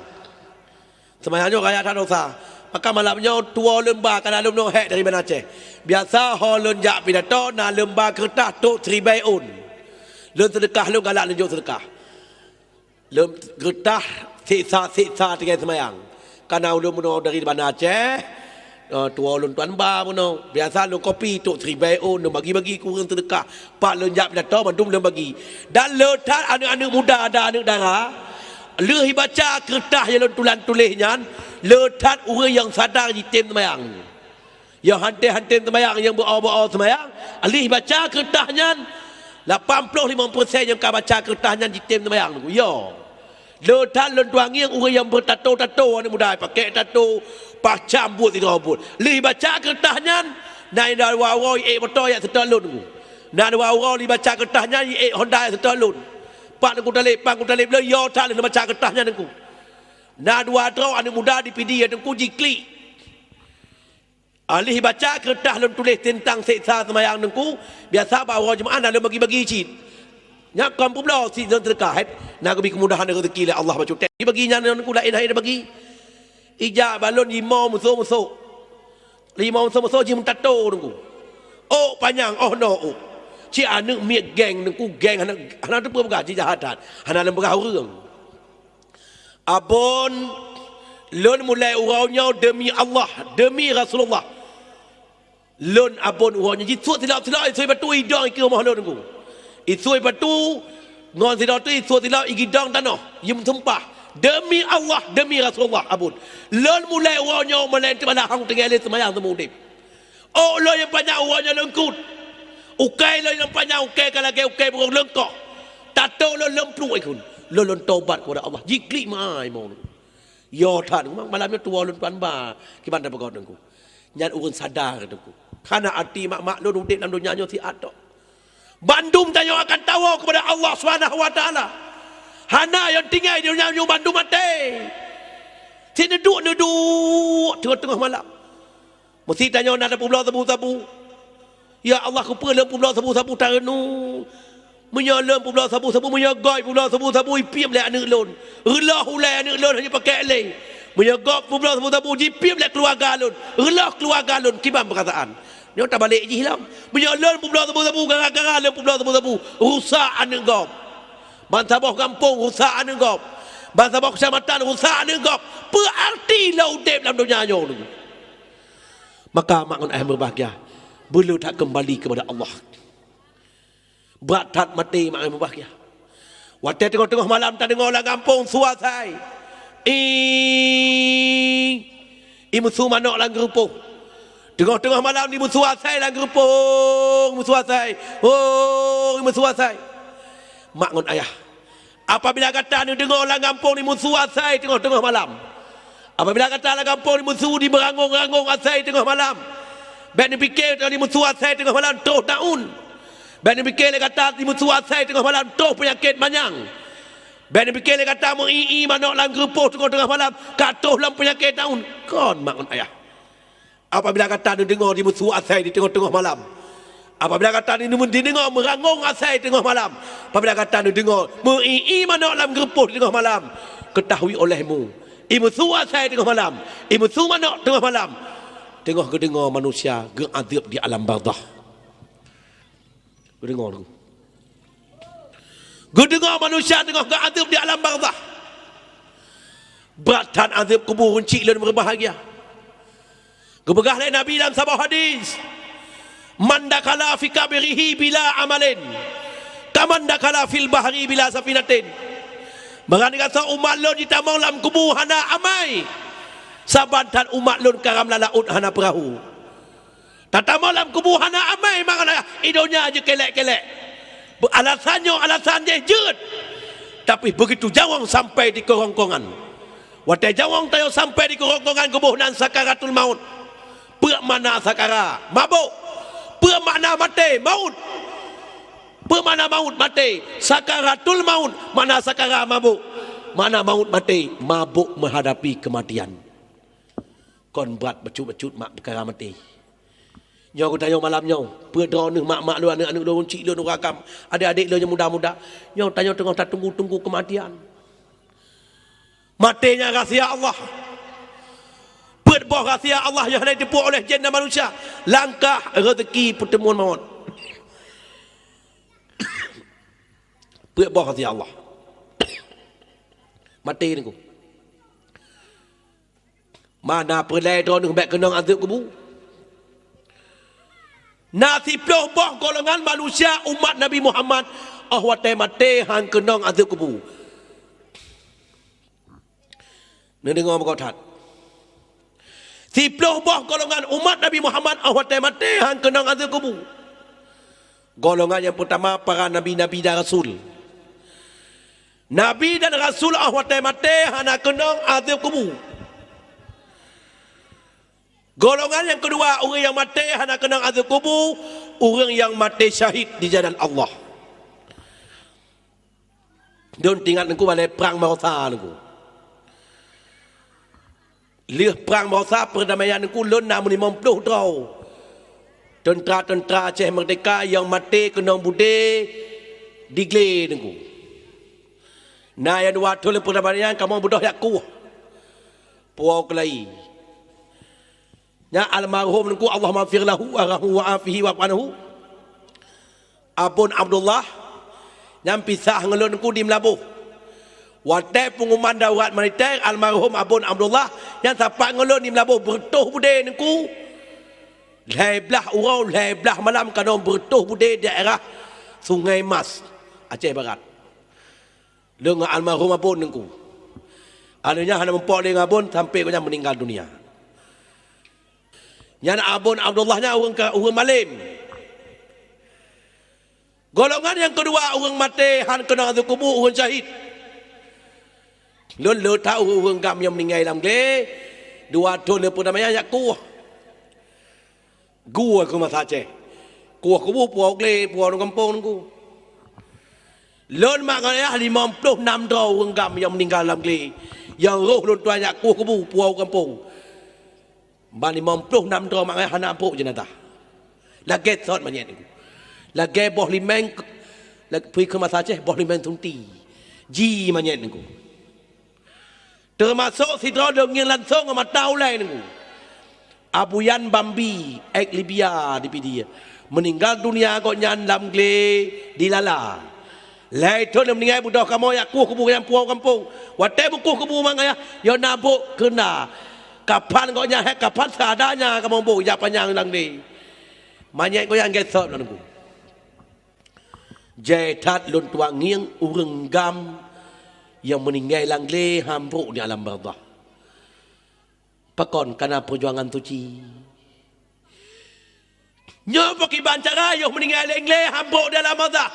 Sembahyang nyoe raya that dosa. Maka malam nyoe tuwoe lôn ba kana lôn nyoe hék dari Banda Aceh. Biasa ho lôn jak pidato na lôn ba keureutah trok siribèe ôn. Lôn seudeukah lôn galak lôn jok seudeukah. Lôn keureutah siksa-siksa tinggai seumayang. Kana ulôn bunoe dari Banda Aceh, eh, tuwoe lôn tuan ba bunoe. Biasa lôn kopi trok siribèe ôn, lôn bagi-bagi keu ureuëng seudeukah. Pat lôn jak pidato mandum lôn bagi. Dan le that aneuëk-aneuëk muda dan aneuëk dara, lheueh jibaca keureutah nyang lôn tulan tuléh nyan, le that ureuëng nyang sadar jitem seumayang. Nyang hántom-hántom seumayang, nyang beu-o-beu-o seumayang, lheueh baca keureutah nyan, lapan ploh limong persen nyang ka baca keureutah nyan jitem seumayang. Yo. Le that lôn tuan ngieng ureuëng nyang beutato-tato, aneuëk muda, pakai tato, pacam buet sidroe buet. Lheueh baca keureutah nyan, na dua uroe ék moto jak seutôt lôn. Na dua uroe lheueh baca keureutah nyan ék Honda jak seutôt lôn. Pat Teungku Taleb, pat Teungku Taleb lôn, yo that lôn baca keureutah nyan Teungku. Na dua droe aneuëk muda di Pidie Teungku jiklik. Lheueh baca keureutah lôn tuléh teuntang siksa seumayang Teungku, biasa bak uroe Jumat na lôn bagi-bagi cit. Nyan kon peubloe cit lôn seudeukah, na geubi keumudahan rezeki lé Allah bacut. Bagi nyan Teungku laén hai bagi. Ija balon limong musoh-musoh. Limong musoh-musoh jih meutato Teungku. Ôk panyang, oh no ôk. Cit aneuëk miet geng Teungku, geng hana, hana teupeue peugah, jijahat that. Hana lôn peugah ureuëng. Abon, lôn mulai uroe nyoe demi Allah, demi Rasulullah. Lôn abon uroe nyoe jisuet silop-silop isui batu idong ikeue rumoh lôn Teungku. Isui batu ngon sidroe teuk isui silop igidong tanoh, yum sumpah. Demi Allah, demi Rasulullah abon. Lôn mulai uroe nyoe mulai teuk bala hong tinggai lé seumayang seumeu udeb. Ôk lôn nyang panyang uroe nyoe lôn kut. Ukai lôn nyang panyang ukai ka lagée ukai burông leungkoh. Tato lôn lôn pluek ikun. Lôn lôn tobat keupada Allah. Jiklik meuai mo. Yo that, memang malam nyoe tuwoe lôn tuan ba. Kiban tapeugah Teungku. Nyan ureuëng sadar Teungku. Hana arti mak-mak lôn udeb lam donya nyoe siat tok. Bandum tanyoe akan tawoe keupada Allah Subhanahu wa Taala. Hana nyang tinggai di donya nyoe bandum maté. Sineuduek-neuduek teungoh-teungoh malam. Meusi tanyoe na tapeubloe sabu-sabu. Ya Allah, keupeue lôn peubloe sabu-sabu tareunu? Meunyoe lôn peubloe sabu-sabu, meunyoe gob peubloe sabu-sabu, ipiep lé aneuëk lôn. Reuloh ulée aneuëk lôn hana pakai lé. Meunyoe gob peubloe sabu-sabu, jipiep lé keuluwarga lôn. Reuloh keuluwarga lôn, kiban peurasaan. Nyoe tabalek jih lom. Meunyoe lôn peubloe sabu-sabu, gara-gara lôn peubloe sabu-sabu, rusak aneuëk gob. Bansaboh gampông rusak aneuëk gob. Bansaboh keucamatan rusak aneuëk gob. Peue arti lôn udeb lam donya nyoe? Maka mak ngon ayah meubahagia, beuleueh that keumbali keupada Allah. Brat that maté mak ngon ayah meubahagia. Watée teungoh-teungoh malam tadeungoe lam gampông su asai. Ii, imeusu manok lam geurupoh. Teungoh-teungoh malam imeusu asai lam geurupoh, imeusu asai. Oh, imeusu asai. Mak ngon ayah, apabila gata neudeungoe lam gampông imeusu asai teungoh-teungoh malam, apabila gata lam gampông imeusu jimeurangong-rangong asai teungoh malam, bék neupike imeusu asai teungoh malam troh taun. Bék neupike lé gata imeusu asai teungoh malam troh peunyakét manyang. Bék neupike lé gata meu-i-i manok lam geurupoh teungoh-teungoh malam ka troh lom peunyakét taun. Kon mak ngon ayah. Apabila gata neudeungoe imeusu asai di teungoh-teungoh malam, apabila gata neudeungoe meurangong asai teungoh malam, apabila gata neudeungoe meu-i-i manok lam geurupoh di teungoh malam, keutahui olehmu, imeusu asai teungoh malam, imeusu manok teungoh malam, teungoh geudeungoe manusia geuadeueb di alam barzakh. Geudeungoe, geudeungoe manusia teungoh geuadeueb di alam barzakh. Brat that adeueb kubu, runcik lôn meubahagia. Geupeugah lé Nabi lam saboh hadis, "Man dakhala fi qabrihi bila amalin, kaman dakhala fil bahri bila safinatin." Barang siapa umat lôn jitamong lam kubu hana amai, saban that umat lôn karam lam laôt hana peurahô. Tatamong lam kubu hana amai, makna i donya jeuet kelek-kelek. Alasan nyoe alasan jih jeuet. Tapi begitu nyawöng sampai di keurongkongan. Watée nyawöng tanyoe sampai di keurongkongan, geuboh nan sakaratul maut. Peue makna sakara? Mabök. Peue makna maté? Maut. Peue makna maut? Maté. Sakaratul maut makna sakara mabök. Makna maut maté, mabök meuhadapi keumatian. Kon brat bacut-bacut mak peukara maté. Nyoe geutanyoe malam nyoe, peue droeneuh mak-mak lôn, aneuëk-aneuëk lôn, cik lôn, ureuëng agam, adék-adék lôn nyang muda-muda. Nyoe tanyoe teungoh tatunggu-tunggu keumatian. Maté nyan rahsia Allah. Peuet boh rahsia Allah nyang hana jiteupeu oleh jén dan manusia. Langkah, rezeki, peuteumuan maut. Peuet boh rahsia Allah. Maté nyoe. Mana peureulée droeneuh bék keunong azeueb kubu? Na siplôh boh golongan manusia umat Nabi Muhammad, óh watée maté han keunong azeueb kubu. Neudeungoe meugoe that. Siplôh boh golongan umat Nabi Muhammad óh watée maté han keunong azeueb kubu. Golongan nyang peurtama, para nabi-nabi dan rasul. Nabi dan rasul óh watée maté hana keunong azeueb kubu. Golongan nyang keudua, ureuëng nyang maté hana keunong azeueb kubu, ureuëng nyang maté syahid di jalan Allah. Lôn teuingat Teungku, balée prang barosa Teungku. Lheueh prang barosa peurdamaian Teungku, lôn na meulimong ploh droe teuntra-teuntra Aceh Merdeka nyang maté keunong beudé di glé Teungku. Na nyang dua thon lheueh peurdamaian kamoe beudôh jak kueh Puwoe Keulayi. Nyan almarhum Teungku, Allahummaghfir lahu warhamhu wa'afihi wa'fu anhu. Abon Abdullah, nyan pisah ngon lôn Teungku di Meulaboh. Watée peunguman darurat militer, almarhum Abon Abdullah nyan sapat ngon lôn di Meulaboh, beureutoh beudé Teungku. Lhée blaih uroe, lhée blaih malam kamoe beureutoh beudé daerah Sungai Mas, Aceh Barat. Lôn ngon almarhum Abon Teungku. Aneuk nyan hana muphom lé ngon Abon sampoe gobnyan meuninggai dunia. Nyan Abon Abdullah nyan ureuëng ka, ureuëng malém. Golongan nyang keudua ureuëng maté han keunong azeueb kubu, ureuëng syahid. Lôn le that ureuëng-ureuëng GAM nyang meuninggai lam glé, dua thon lheueh peurdamaian jak kueh. Kueh kubu masa Aceh. Kueh kubu puwoe glé, puwoe ureuëng gampông Teungku. Lôn mak ngon ayah limong ploh nam droe ureuëng GAM nyang meuninggai lam glé. Nyang roh lôn tuan jak kueh kubu puwoe gampông. Ban limong ploh nam droe mak ngon ayah hana brok jeunazah. Lagée sot manyét Teungku. Lagée boh limeng, lag-, peue kheun masa Aceh, boh limeng sunti. Ji manyét Teungku. Teumasok sidroe lôn ngieng langsong ngon mata ulée Teungku. Abuyan Bambi, ék Libya di Pidie. Meuninggai dunia gobnyan lam glé di Lala. Lhée thon lheueh meuninggai beudôh kamoe jak kueh kubu nyan puwoe gampông. Watée beukueh kubu mak ngon ayah, yoh na brok keureuna kapan gobnyan hék kapan seadanya kamoe brok jak panyang lam glé. Manyét gobnyan gét sot Teungku. Jai that lôn tuan ngieng ureuëng GAM nyang meuninggai lam glé han brok di alam barzakh. Pakon kana peujuangan suci. Nyoe pakriban cara yoh meuninggai lam glé han brok di alam barzakh.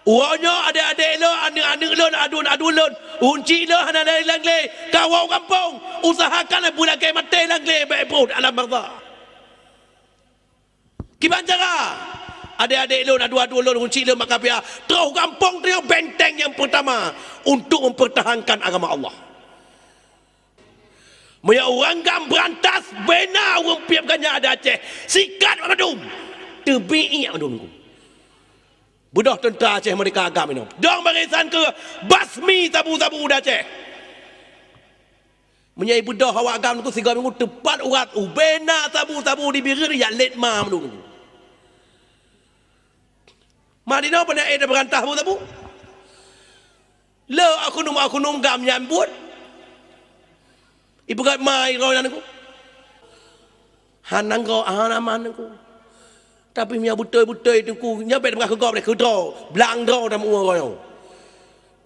Uroe nyoe adék-adék lôn, aneuk-aneuk lôn, aduen-aduen lôn, uncik lôn hana lé lam glé, ka woe gampông, usahakan beulagée maté lam glé bék brok di alam barzakh. Kiban cara? Adék-adék lôn, aduen-aduen lôn, uncik lôn mak kapia, troh gampông tanyoe benteng nyang peurtama untuk mempertahankan agama Allah. Meunyoe ureuëng GAM beurantas bena ureuëng piep ganya di Aceh, sikat mandum, teubiet mandum. Beudôh teuntra Aceh Merdeka GAM inoe. Dong barisan keu basmi sabu-sabu di Aceh. Meunyoe beudôh awak GAM Teungku sigoe minggu teupat urat ubena sabu-sabu di Bireuen jak lét ma mandum. Madinoe peunaék ida beurantah sabu-sabu. Le akunum-akunum GAM nyan buet. Ipeugét ma iroe nyan Teungku. Hana nanggroe, hana aman Teungku. Tapi meunyoe beutôi-beutôi Teungku, nyoe bék teumeuga keu gob deh, keu droe, blang droe dan meu uroe nyoe.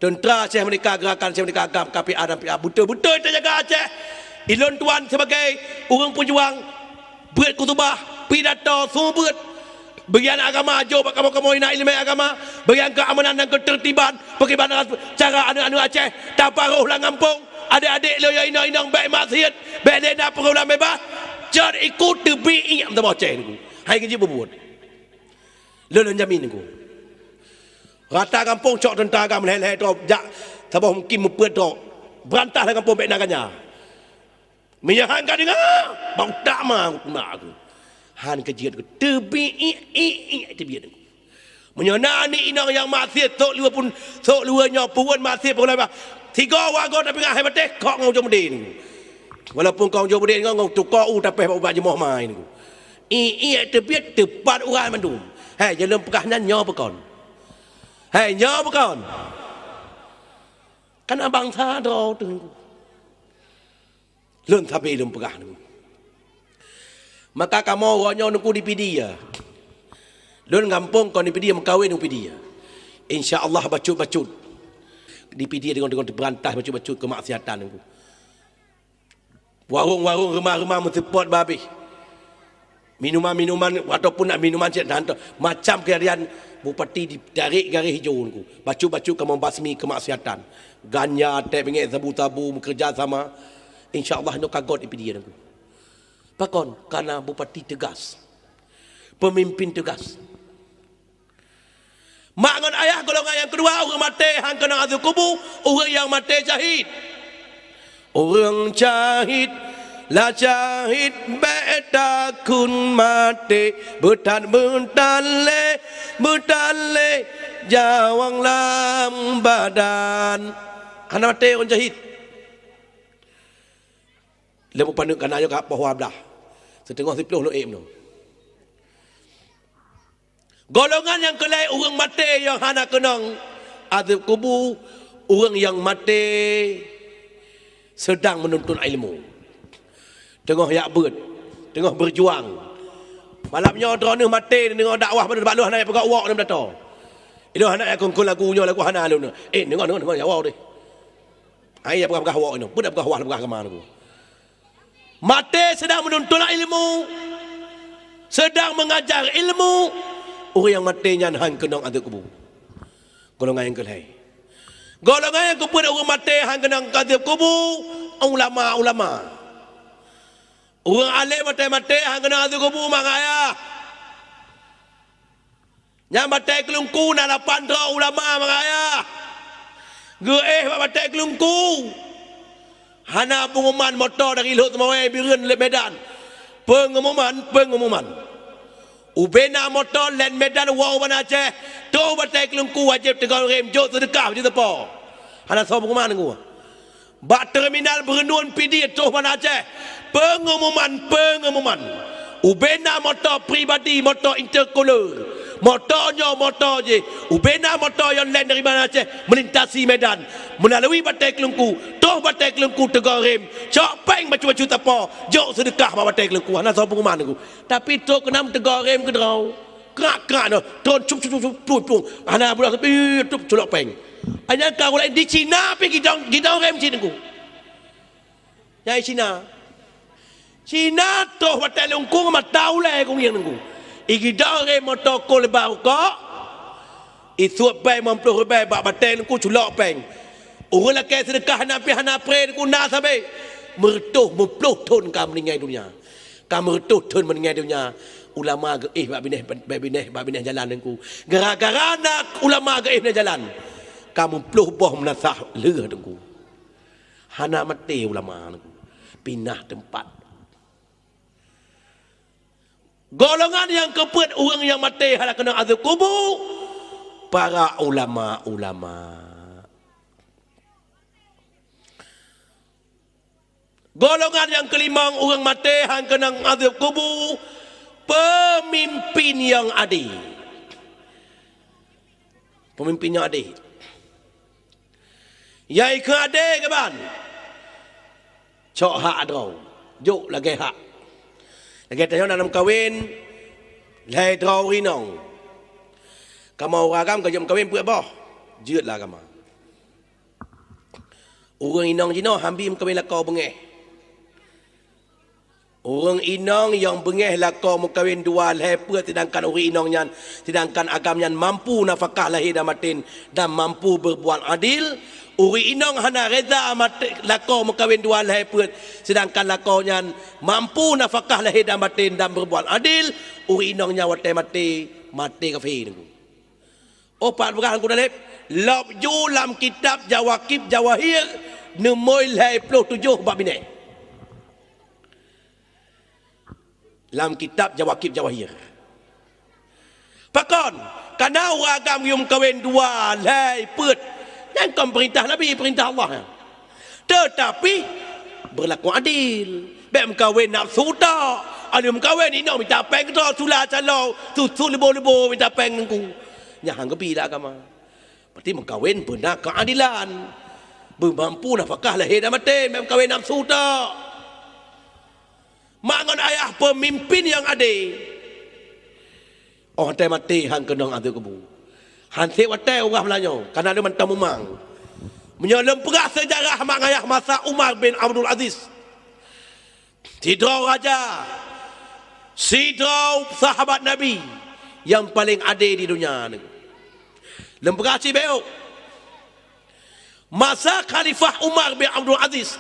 Teuntra Aceh Merdeka, Gerakan Aceh Merdeka, GAM, K P A dan P A, beutôi-beutôi teujaga Aceh. Ilôn tuan sibagai ureuëng peujuang, beuet khutubah, pidato, seumeubeuet. Bagian agama, jok bak kamoe-kamoe na iéleumé agama. Bagian keamanan dan ketertiban, pakriban cara aneuëk-aneuëk Aceh taparoh lam gampông. Adék-adék lôn nyang inong-inong bék maksiet, bék lé na peurulang beubaih. Jeuet iku teubiet iék meusaboh Aceh Teungku. Hai keujeuet beubuet. Lôn, lôn jamin Teungku. Rata gampông cok teuntra GAM lhée-lhée droe jak Saboh mungkin meupeuet droe, beurantah lam gampông bèk na ganya. Meunyoe han ka deungoe, bak utak ma, utak ma aku. Han ka jeuet aku, teubiet, iek, iek, iek, teubiet aku. Meunyoe na aneuk inong nyang maksiet, sôk luweue pun, sôk luweue nyoe peuwon maksiet peuwon labah. Sigoe wagoe tapi ngat hai bateh, kok ngon ujong beudé niku. Walaupun kok ujong beudé ngon, ngon tukoe u tapéh bak ubat jimoh mai niku. Iek, iek, teubiet, teupat urat mandum. Hai, jaleuem peugah nyan nyoe peukon. Hai, nyoe peukon. Kana bansa droe teuh niku. Lôn sabe lôn peugah nyoe. Maka kamoe uroe nyoe nungku di Pidie. Lôn gampông kon di Pidie, meukawen u Pidie. Insya Allah bacut-bacut. Di Pidie deungon-deungon teubeurantah bacut-bacut keumaksiatan nungku. Warong-warong, rumah-rumah meuseupôt babeh. Minuman-minuman ataupun nak minuman cit dan macam kejadian bupati ditarek garis ijo nungku. Bacut-bacut kamoe basmi keumaksiatan. Ganja, teh bingèk, sabu-sabu, bekerja sama. Insya Allah nyoe ka göt di Pidie nungku. Pakon? Karena bupati tegas. Pemimpin tegas. Mak ngon ayah golongan nyang keudua, ureueng maté han keunong azeub kubu, ureueng nyang maté syahid. Ureueng syahid, lah syahid bèk takheun maté, beuthat-beuthat lé, beuthat lé nyawöng lam badan. Hana maté ureueng syahid. Lé mupaneuk kana nyoe ka poh dua blah. Siteungoh siplôh lôn ék meunoe. Golongan nyang keulhèe ureueng maté nyang hana keunong azeub kubu, ureueng nyang maté seudang meununtut ilmu. Teungoh jak beuet, teungoh beujuang. Malam nyoe droeneuh maté deungoe dakwah bak lôn hana jak peugah uwok lom dato. Ilôn hana jak kheun-kheun lagu nyoe, lagu hana lôn. Eh, deungoe, deungoe, deungoe, jak uwok deh. Ai jak peugah-peugah uwok nyoe, peue jak peugah uwok, peugah agama nyoe. Maté seudang meununtut ilmu, seudang meungajar ilmu, ureueng nyang maté nyan han keunong azeub kubu. Golongan nyang keulhèe. Golongan nyang keupeuet ureueng maté han keunong azeub kubu, ulama-ulama. Ureueng além maté-maté han keunong azeub kubu, mak ngon ayah. Nyang batèe keulungku na lapan droe ulama, mak ngon ayah. Geuéh bak batèe keulungku. Hana peungumuman moto dari Lhokseumawe, Bireuen, Medan. Peungumuman, peungumuman. Ubé na moto lén Medan woe u Banda Aceh, troh batèe keulungku wajéb teugöt rem, jok seudeukah bak teumpat. Hana soe peungumuman ngon. Bak terminal Beureunuen Pidie troh Banda Aceh, peungumuman, peungumuman. Ubé na moto pribadi, moto intercooler. Moto nyoe, moto jih. Ubé na moto nyang lén dari Banda Aceh, melintasi Medan, meulalu batèe keulungku, troh batèe keulungku teugöt rem, cok péng bacut-bacut sapo, jok seudeukah bak batèe keulungku. Hana soe peungumuman ngon. Tapi troh keunan teugöt rem keudroe. Krak-krak nyoe, tron cup, cup, cup, cup, plueng, plueng. Hana budak sepi, tup, culok péng. Hanya ka ulai di Cina pih gidong, gidong rem cit nungku. Nyang di Cina. Cina troh batèe keulungku mata ulèe keu ngieng nungku. Igidong rem moto kol ba rukok. Isuet péng limong ploh ribèe bak batèe keulungku culok péng. Ureueng lakèe seudeukah hana pih hana pré nungku na sabé. Meureutoh meuploh thon ka meuninggai donya. Ka meureutoh thon meuninggai donya, ulama geuéh bak binéh, bak binéh, bak binéh jalan nungku. Gara-gara na ulama geuéh binéh jalan, ka meuploh boh meunasah lheueh nungku. Hana maté ulama nungku. Pinah teumpat. Golongan nyang keupeuet ureueng nyang maté hana keunong azeub kubu, para ulama-ulama. Golongan nyang keulimong ureueng maté han keunong azeub kubu, peumimpin nyang adé. Peumimpin nyang adé. Nyang ikheun adé kiban? Cok hak droe, jok lagèe hak. Lagèe tanyoe na meukawen, lhèe droe ureueng inong. Kamoe ureueng agam ka jeuet meukawen peuet boh, jeuet lah agama. Ureueng inong jinoe han bi meukawen lakoe beungèh. Ureueng inong nyang beungèh lakoe meukawen dua lhèe peuet, seudangkan ureueng inong nyan, seudangkan agam nyan mampu nafakah lahé dan batén dan mampu beurbuat adil. Ureueng inong hana reza maté, lakoe meukawen dua lhèe peuet, seudangkan lakoe nyan mampu nafakah lahé dan batén dan beurbuat adil. Ureueng inong nyan watèe maté, maté kafé nungku. Oh, pat peugah Teungku Daleb, lop ju lam kitab Jawakib Jawahir, neumoi lhée ploh tujoh bak binèh. Lam kitab Jawakib Jawahir. Pakon? Kana ureuëng agam geuyue meukawen dua, lhée, peuet. Nyan kon peurintah Nabi, peurintah Allah. Teutapi, beurlaku adil. Bék meukawen nafsu tok. Aneuk meukawen inong mita péng keudroe, sula calo, susu leubo-leubo mita péng Teungku. Nyan han geubi lam agama. Berarti meukawen beuna keuadilan. Beumampu nafakah lahé dan maté, bék meukawen nafsu tok. Mak ngon ayah peumimpin nyang adé. Óh watée maté han keunong azeub kubu. Han sép watée ureuëng meulayeue, kana lôn mantong mumang. Meunyoe lôn peugah seujarah mak ngon ayah masa Umar bin Abdul Aziz, sidroe raja, sidroe sahabat Nabi nyang paleng adé di donya nyoe. Lôn peugah sibeuet. Masa Khalifah Umar bin Abdul Aziz,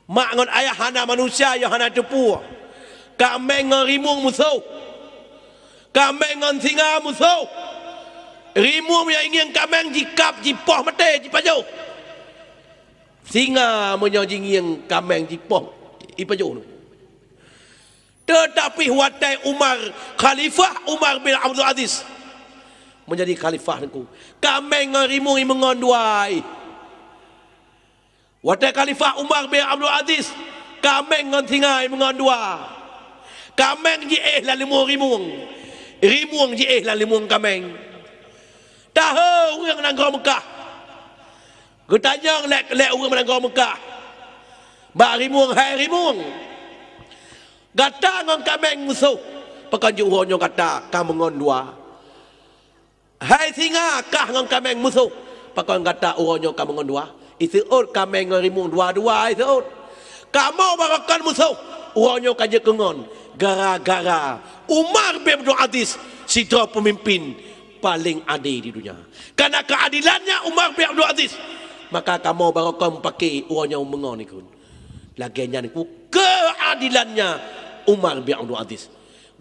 mak ngon ayah hana manusia nyang hana teupeue. Kaméng ngon rimueng musoh. Kaméng ngon singa musoh. Rimueng nyang ingieng kaméng jikab, jipoh maté, jipajoh. Singa meunyoe jingieng kaméng jipoh, ipajoh. Teutapi watée Umar, Khalifah Umar bin Abdul Aziz meujadi khalifah Teungku, kaméng ngon rimueng imeungon dua. Watée Khalifah Umar bin Abdul Aziz, kaméng ngon singa imeungon dua. Kaméng jiéh lam leumô rimueng, rimueng jiéh lam leumô kaméng. Tahe ureuëng nanggroe Meukah. Geutanyong lé, lé ureuëng nanggroe Meukah bak rimueng, "Hai rimueng, gata ngon kaméng musoh, pakon jeuet uroe nyoe gata ka meungon dua? Hai singa, kah ngon kaméng musoh, pakon gata uroe nyoe ka meungon dua?" Iseuôt kaméng ngon rimueng dua-dua iseuôt. Kamoe barokon musoh, uroe nyoe ka jeuet keu ngon, gara-gara Umar bin Abdul Aziz, sidroe peumimpin paleng adé di donya. Kana keuadilannya Umar bin Abdul Aziz, maka kamoe barokon meupaké uroe nyoe meungon ikot. Lagée nyan ku keuadilannya Umar bin Abdul Aziz.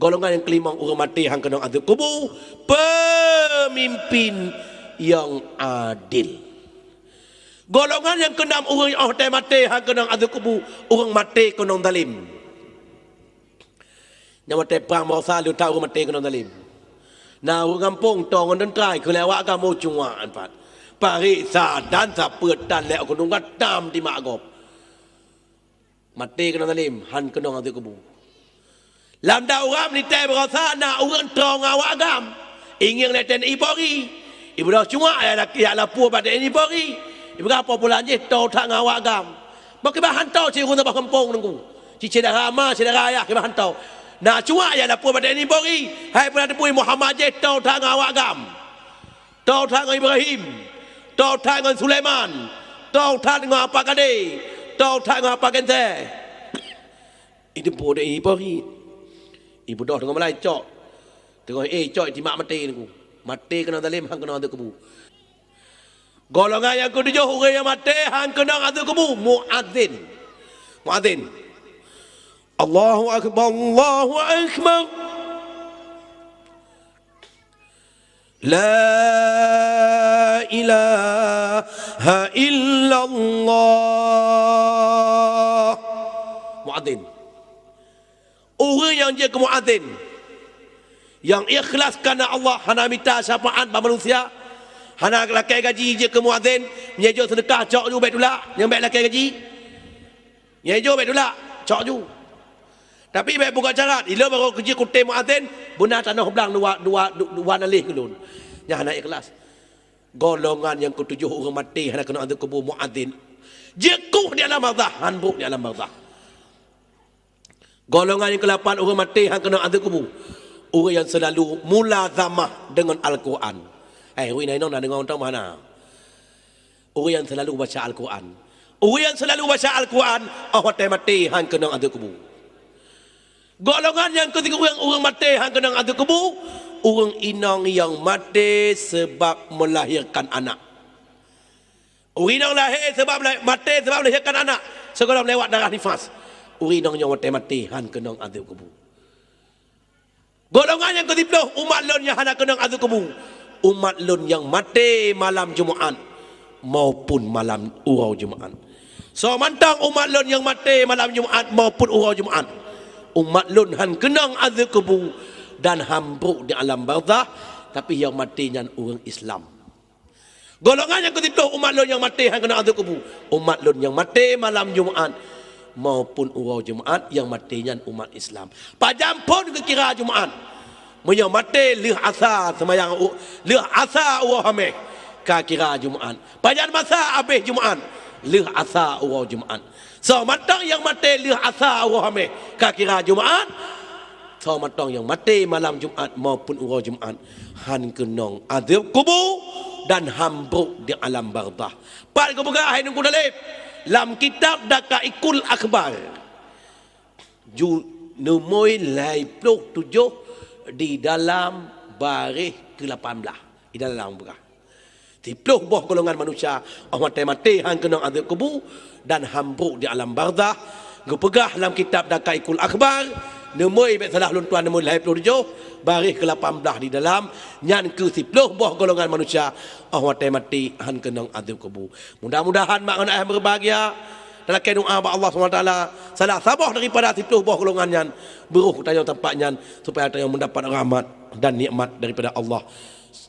Golongan nyang keulimong ureuëng maté han keunong azeub kubu, peumimpin nyang adil. Golongan nyang keunam ureuëng óh watée maté han keunong azeub kubu, ureuëng maté keunong zalem. Nyang watée prang baroesa leuta ureuëng maté keunong zalem. Na ureuëng gampông toe ngon teuntra keu lé awak agam cuak pat. Pareksa dan sapeue tan lé keuneuk gatam timak gob. Maté keunong zalem, han keunong azeub kubu. Lam daura militée baroesa na ureuëng toe ngon awak agam. Ingieng lé T N I Polri. Ibeudôh cuak ya lak-, ya lapor bak T N I Polri. Ibeudôh poh pulan jih toe that ngon awak agam. Bak kiban han toe cit ureuëng saboh gampông Teungku. Cit syedara ma, syedara ayah kiban han toe. Na cuak ya lapor bak T N I Polri. Hai peue na teupeu Muhammad jih toe that ngon awak agam. Toe that ngon Ibrahim, toe that ngon Sulaiman, toe that ngon Apa Kadé, toe that ngon Apa Gentée. Itu pun deh ipo hi. Ibu doh teungoh malai cok. Teungoh eh cok timak maté Teungku. Maté keunong zalem han keunong azeub kubu. Golongan nyang keutujôh ureuëng nyang maté han keunong azeub kubu, muazin. Muazin. Allahu akbar, Allahu akbar. La ilaha illallah. Muadzin. Ureuëng nyang jeuet keu muadzin, nyang ikhlas kareuna Allah, hana mita syafaat bak manusia, hana lakée gaji jeuet keu muadzin, meunyoe jok seudeukah cok ju bék tulak, nyang bék lakée gaji. Nyang ijo bék tulak, cok ju. Tapi bék buka syarat, ilôn barô keujeuet kutem muadzin, beuna tanoh blang dua, dua, dua naléh keu lôn. Nyan hana ikhlas. Golongan nyang keutujôh ureuëng maté hana keunong azeub kubu muadzin. Jeuet kueh di alam barzakh, han brôk di alam barzakh. Golongan nyang keulapan ureuëng maté han keunong azeub kubu. Ureuëng nyang seulalu mulazamah deungon Al-Quran. Eh, ureuëng inong na deungoe mantong hana. Ureuëng nyang seulalu baca Al-Quran. Ureuëng nyang seulalu baca Al-Quran, óh watée maté han keunong azeub kubu. Golongan nyang keusikureueng ureuëng maté han keunong azeub kubu, ureuëng inong nyang maté seubab meulahirkan anak. Ureuëng inong lahé seubab la-, maté seubab meulahirkan anak, sigohlom lewat darah nifas. Ureuëng inong nyoe watée maté han keunong azeub kubu. Golongan nyang keusiploh umat lôn nyang hana keunong azeub kubu, Umat lôn nyang maté malam Jumat maupun malam uroe Jumat. Soe mantong umat lôn nyang maté malam Jumat maupun uroe Jumat, umat lôn han keunong azeueb kubu dan han brok di alam barzah, tapi nyang maté nyan ureuëng Islam. Golongan nyang keusiplôh umat lôn nyang maté han keunong azeueb kubu, umat lôn nyang maté malam Jumat maupun uroe Jumat, nyang maté nyan umat Islam. Pajan phon geukira Jumat? Meunyoe maté lheueh asa seumayang u-, lheueh asa uroe Hameh, ka kira Jumat. Pajan masa abéh Jumat? Lheueh asa uroe Jumat. Soe mantong nyang maté lheueh asa uroe Hameh, ka kira Jumat. Soe mantong nyang maté malam Jumat maupun uroe Jumat, han keunong azeueb kubu dan han brok di alam barzah. Pat geupeugah hai Teungku Daleb lam kitab Daqaiqul Akhbar, ju-, neumoi lhée ploh tujoh di dalam baréh keulapan blaih, di dalam peugah. Siplôh boh golongan manusia óh watée maté han keunong azeueb kubu dan han brok di alam barzah. Geupeugah lam kitab Daqaiqul Akhbar, neumoi bék salah lôn tuan, neumoi lhée ploh tujoh, baréh keulapan blaih di dalam, nyan keuh siplôh boh golongan manusia óh watée maté han keunong azeueb kubu. Mudah-mudahan mak ngon ayah berbahagia, talakée doa bak Allah Subhanahu Wa Taala, salah saboh daripada siplôh boh golongan nyan, beuroh tanyoe teumpat nyan, supaya tanyoe mendapat rahmat dan nikmat daripada Allah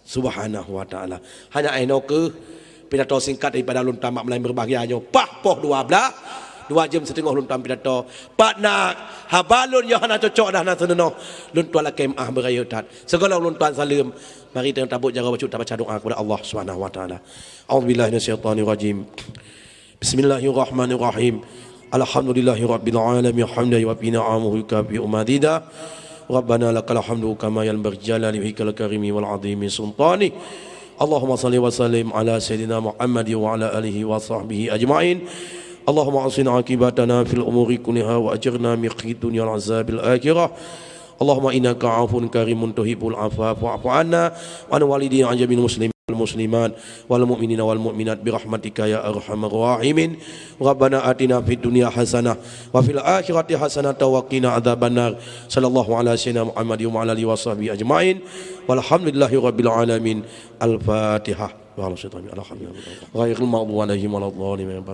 Subhanahu Wa Taala. Hanya inoe keuh pidato singkat daripada lôn tuan mak ngon ayah berbahagia nyoe, paih poh dua blaih, dua jeuem siteungoh lôn tuan pidato. Pat na haba lôn nyang hana cocok dan hana seunonoh, lôn tuan lakée meuáh beurayeuk that. Sigohlom lôn tuan saleuem, mari tanyoe tabeuet jaroe bacut tabaca doa kepada Allah Subhanahu Wa Taala. A'udzubillahi minasyaitonirrajim. Bismillahirrahmanirrahim. Alhamdulillahirabbil alamin, hamdan yuwafi ni'amahu wa yukafi'u mazidah. Rabbana lakal hamdu kama yanbaghi li jalali wajhikal karimi wal azimi sultanih. Allahumma shalli wa sallim ala sayyidina Muhammad wa ala alihi wa sahbihi ajmain. Allahumma ahsin aqibatana fil umuri kulliha wa ajirna min khizyid dunya wal azabil akhirah. Allahumma innaka afuwun karimun tuhibbul afwa fa'fu anna wa an walidina wa an jami'il muslimin wal muslimat wal mu'minina wal mu'minat bi rahmatika ya arhamar rahimin. Rabbana atina fid dunya hasanah wa fil akhirati hasanatan wa qina adzabannar. Sallallahu ala sayyidina Muhammad wa ala alihi wa sahbihi ajmain. Walhamdulillahi rabbil alamin. Al-Fatihah. Ghairil maghdubi alaihim waladdallin.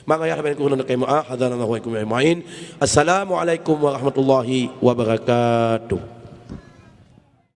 Maka ya Rabbi, kuhuna kema, hadanallahu wa iyyakum ajmain. Assalamualaikum warahmatullahi wabarakatuh.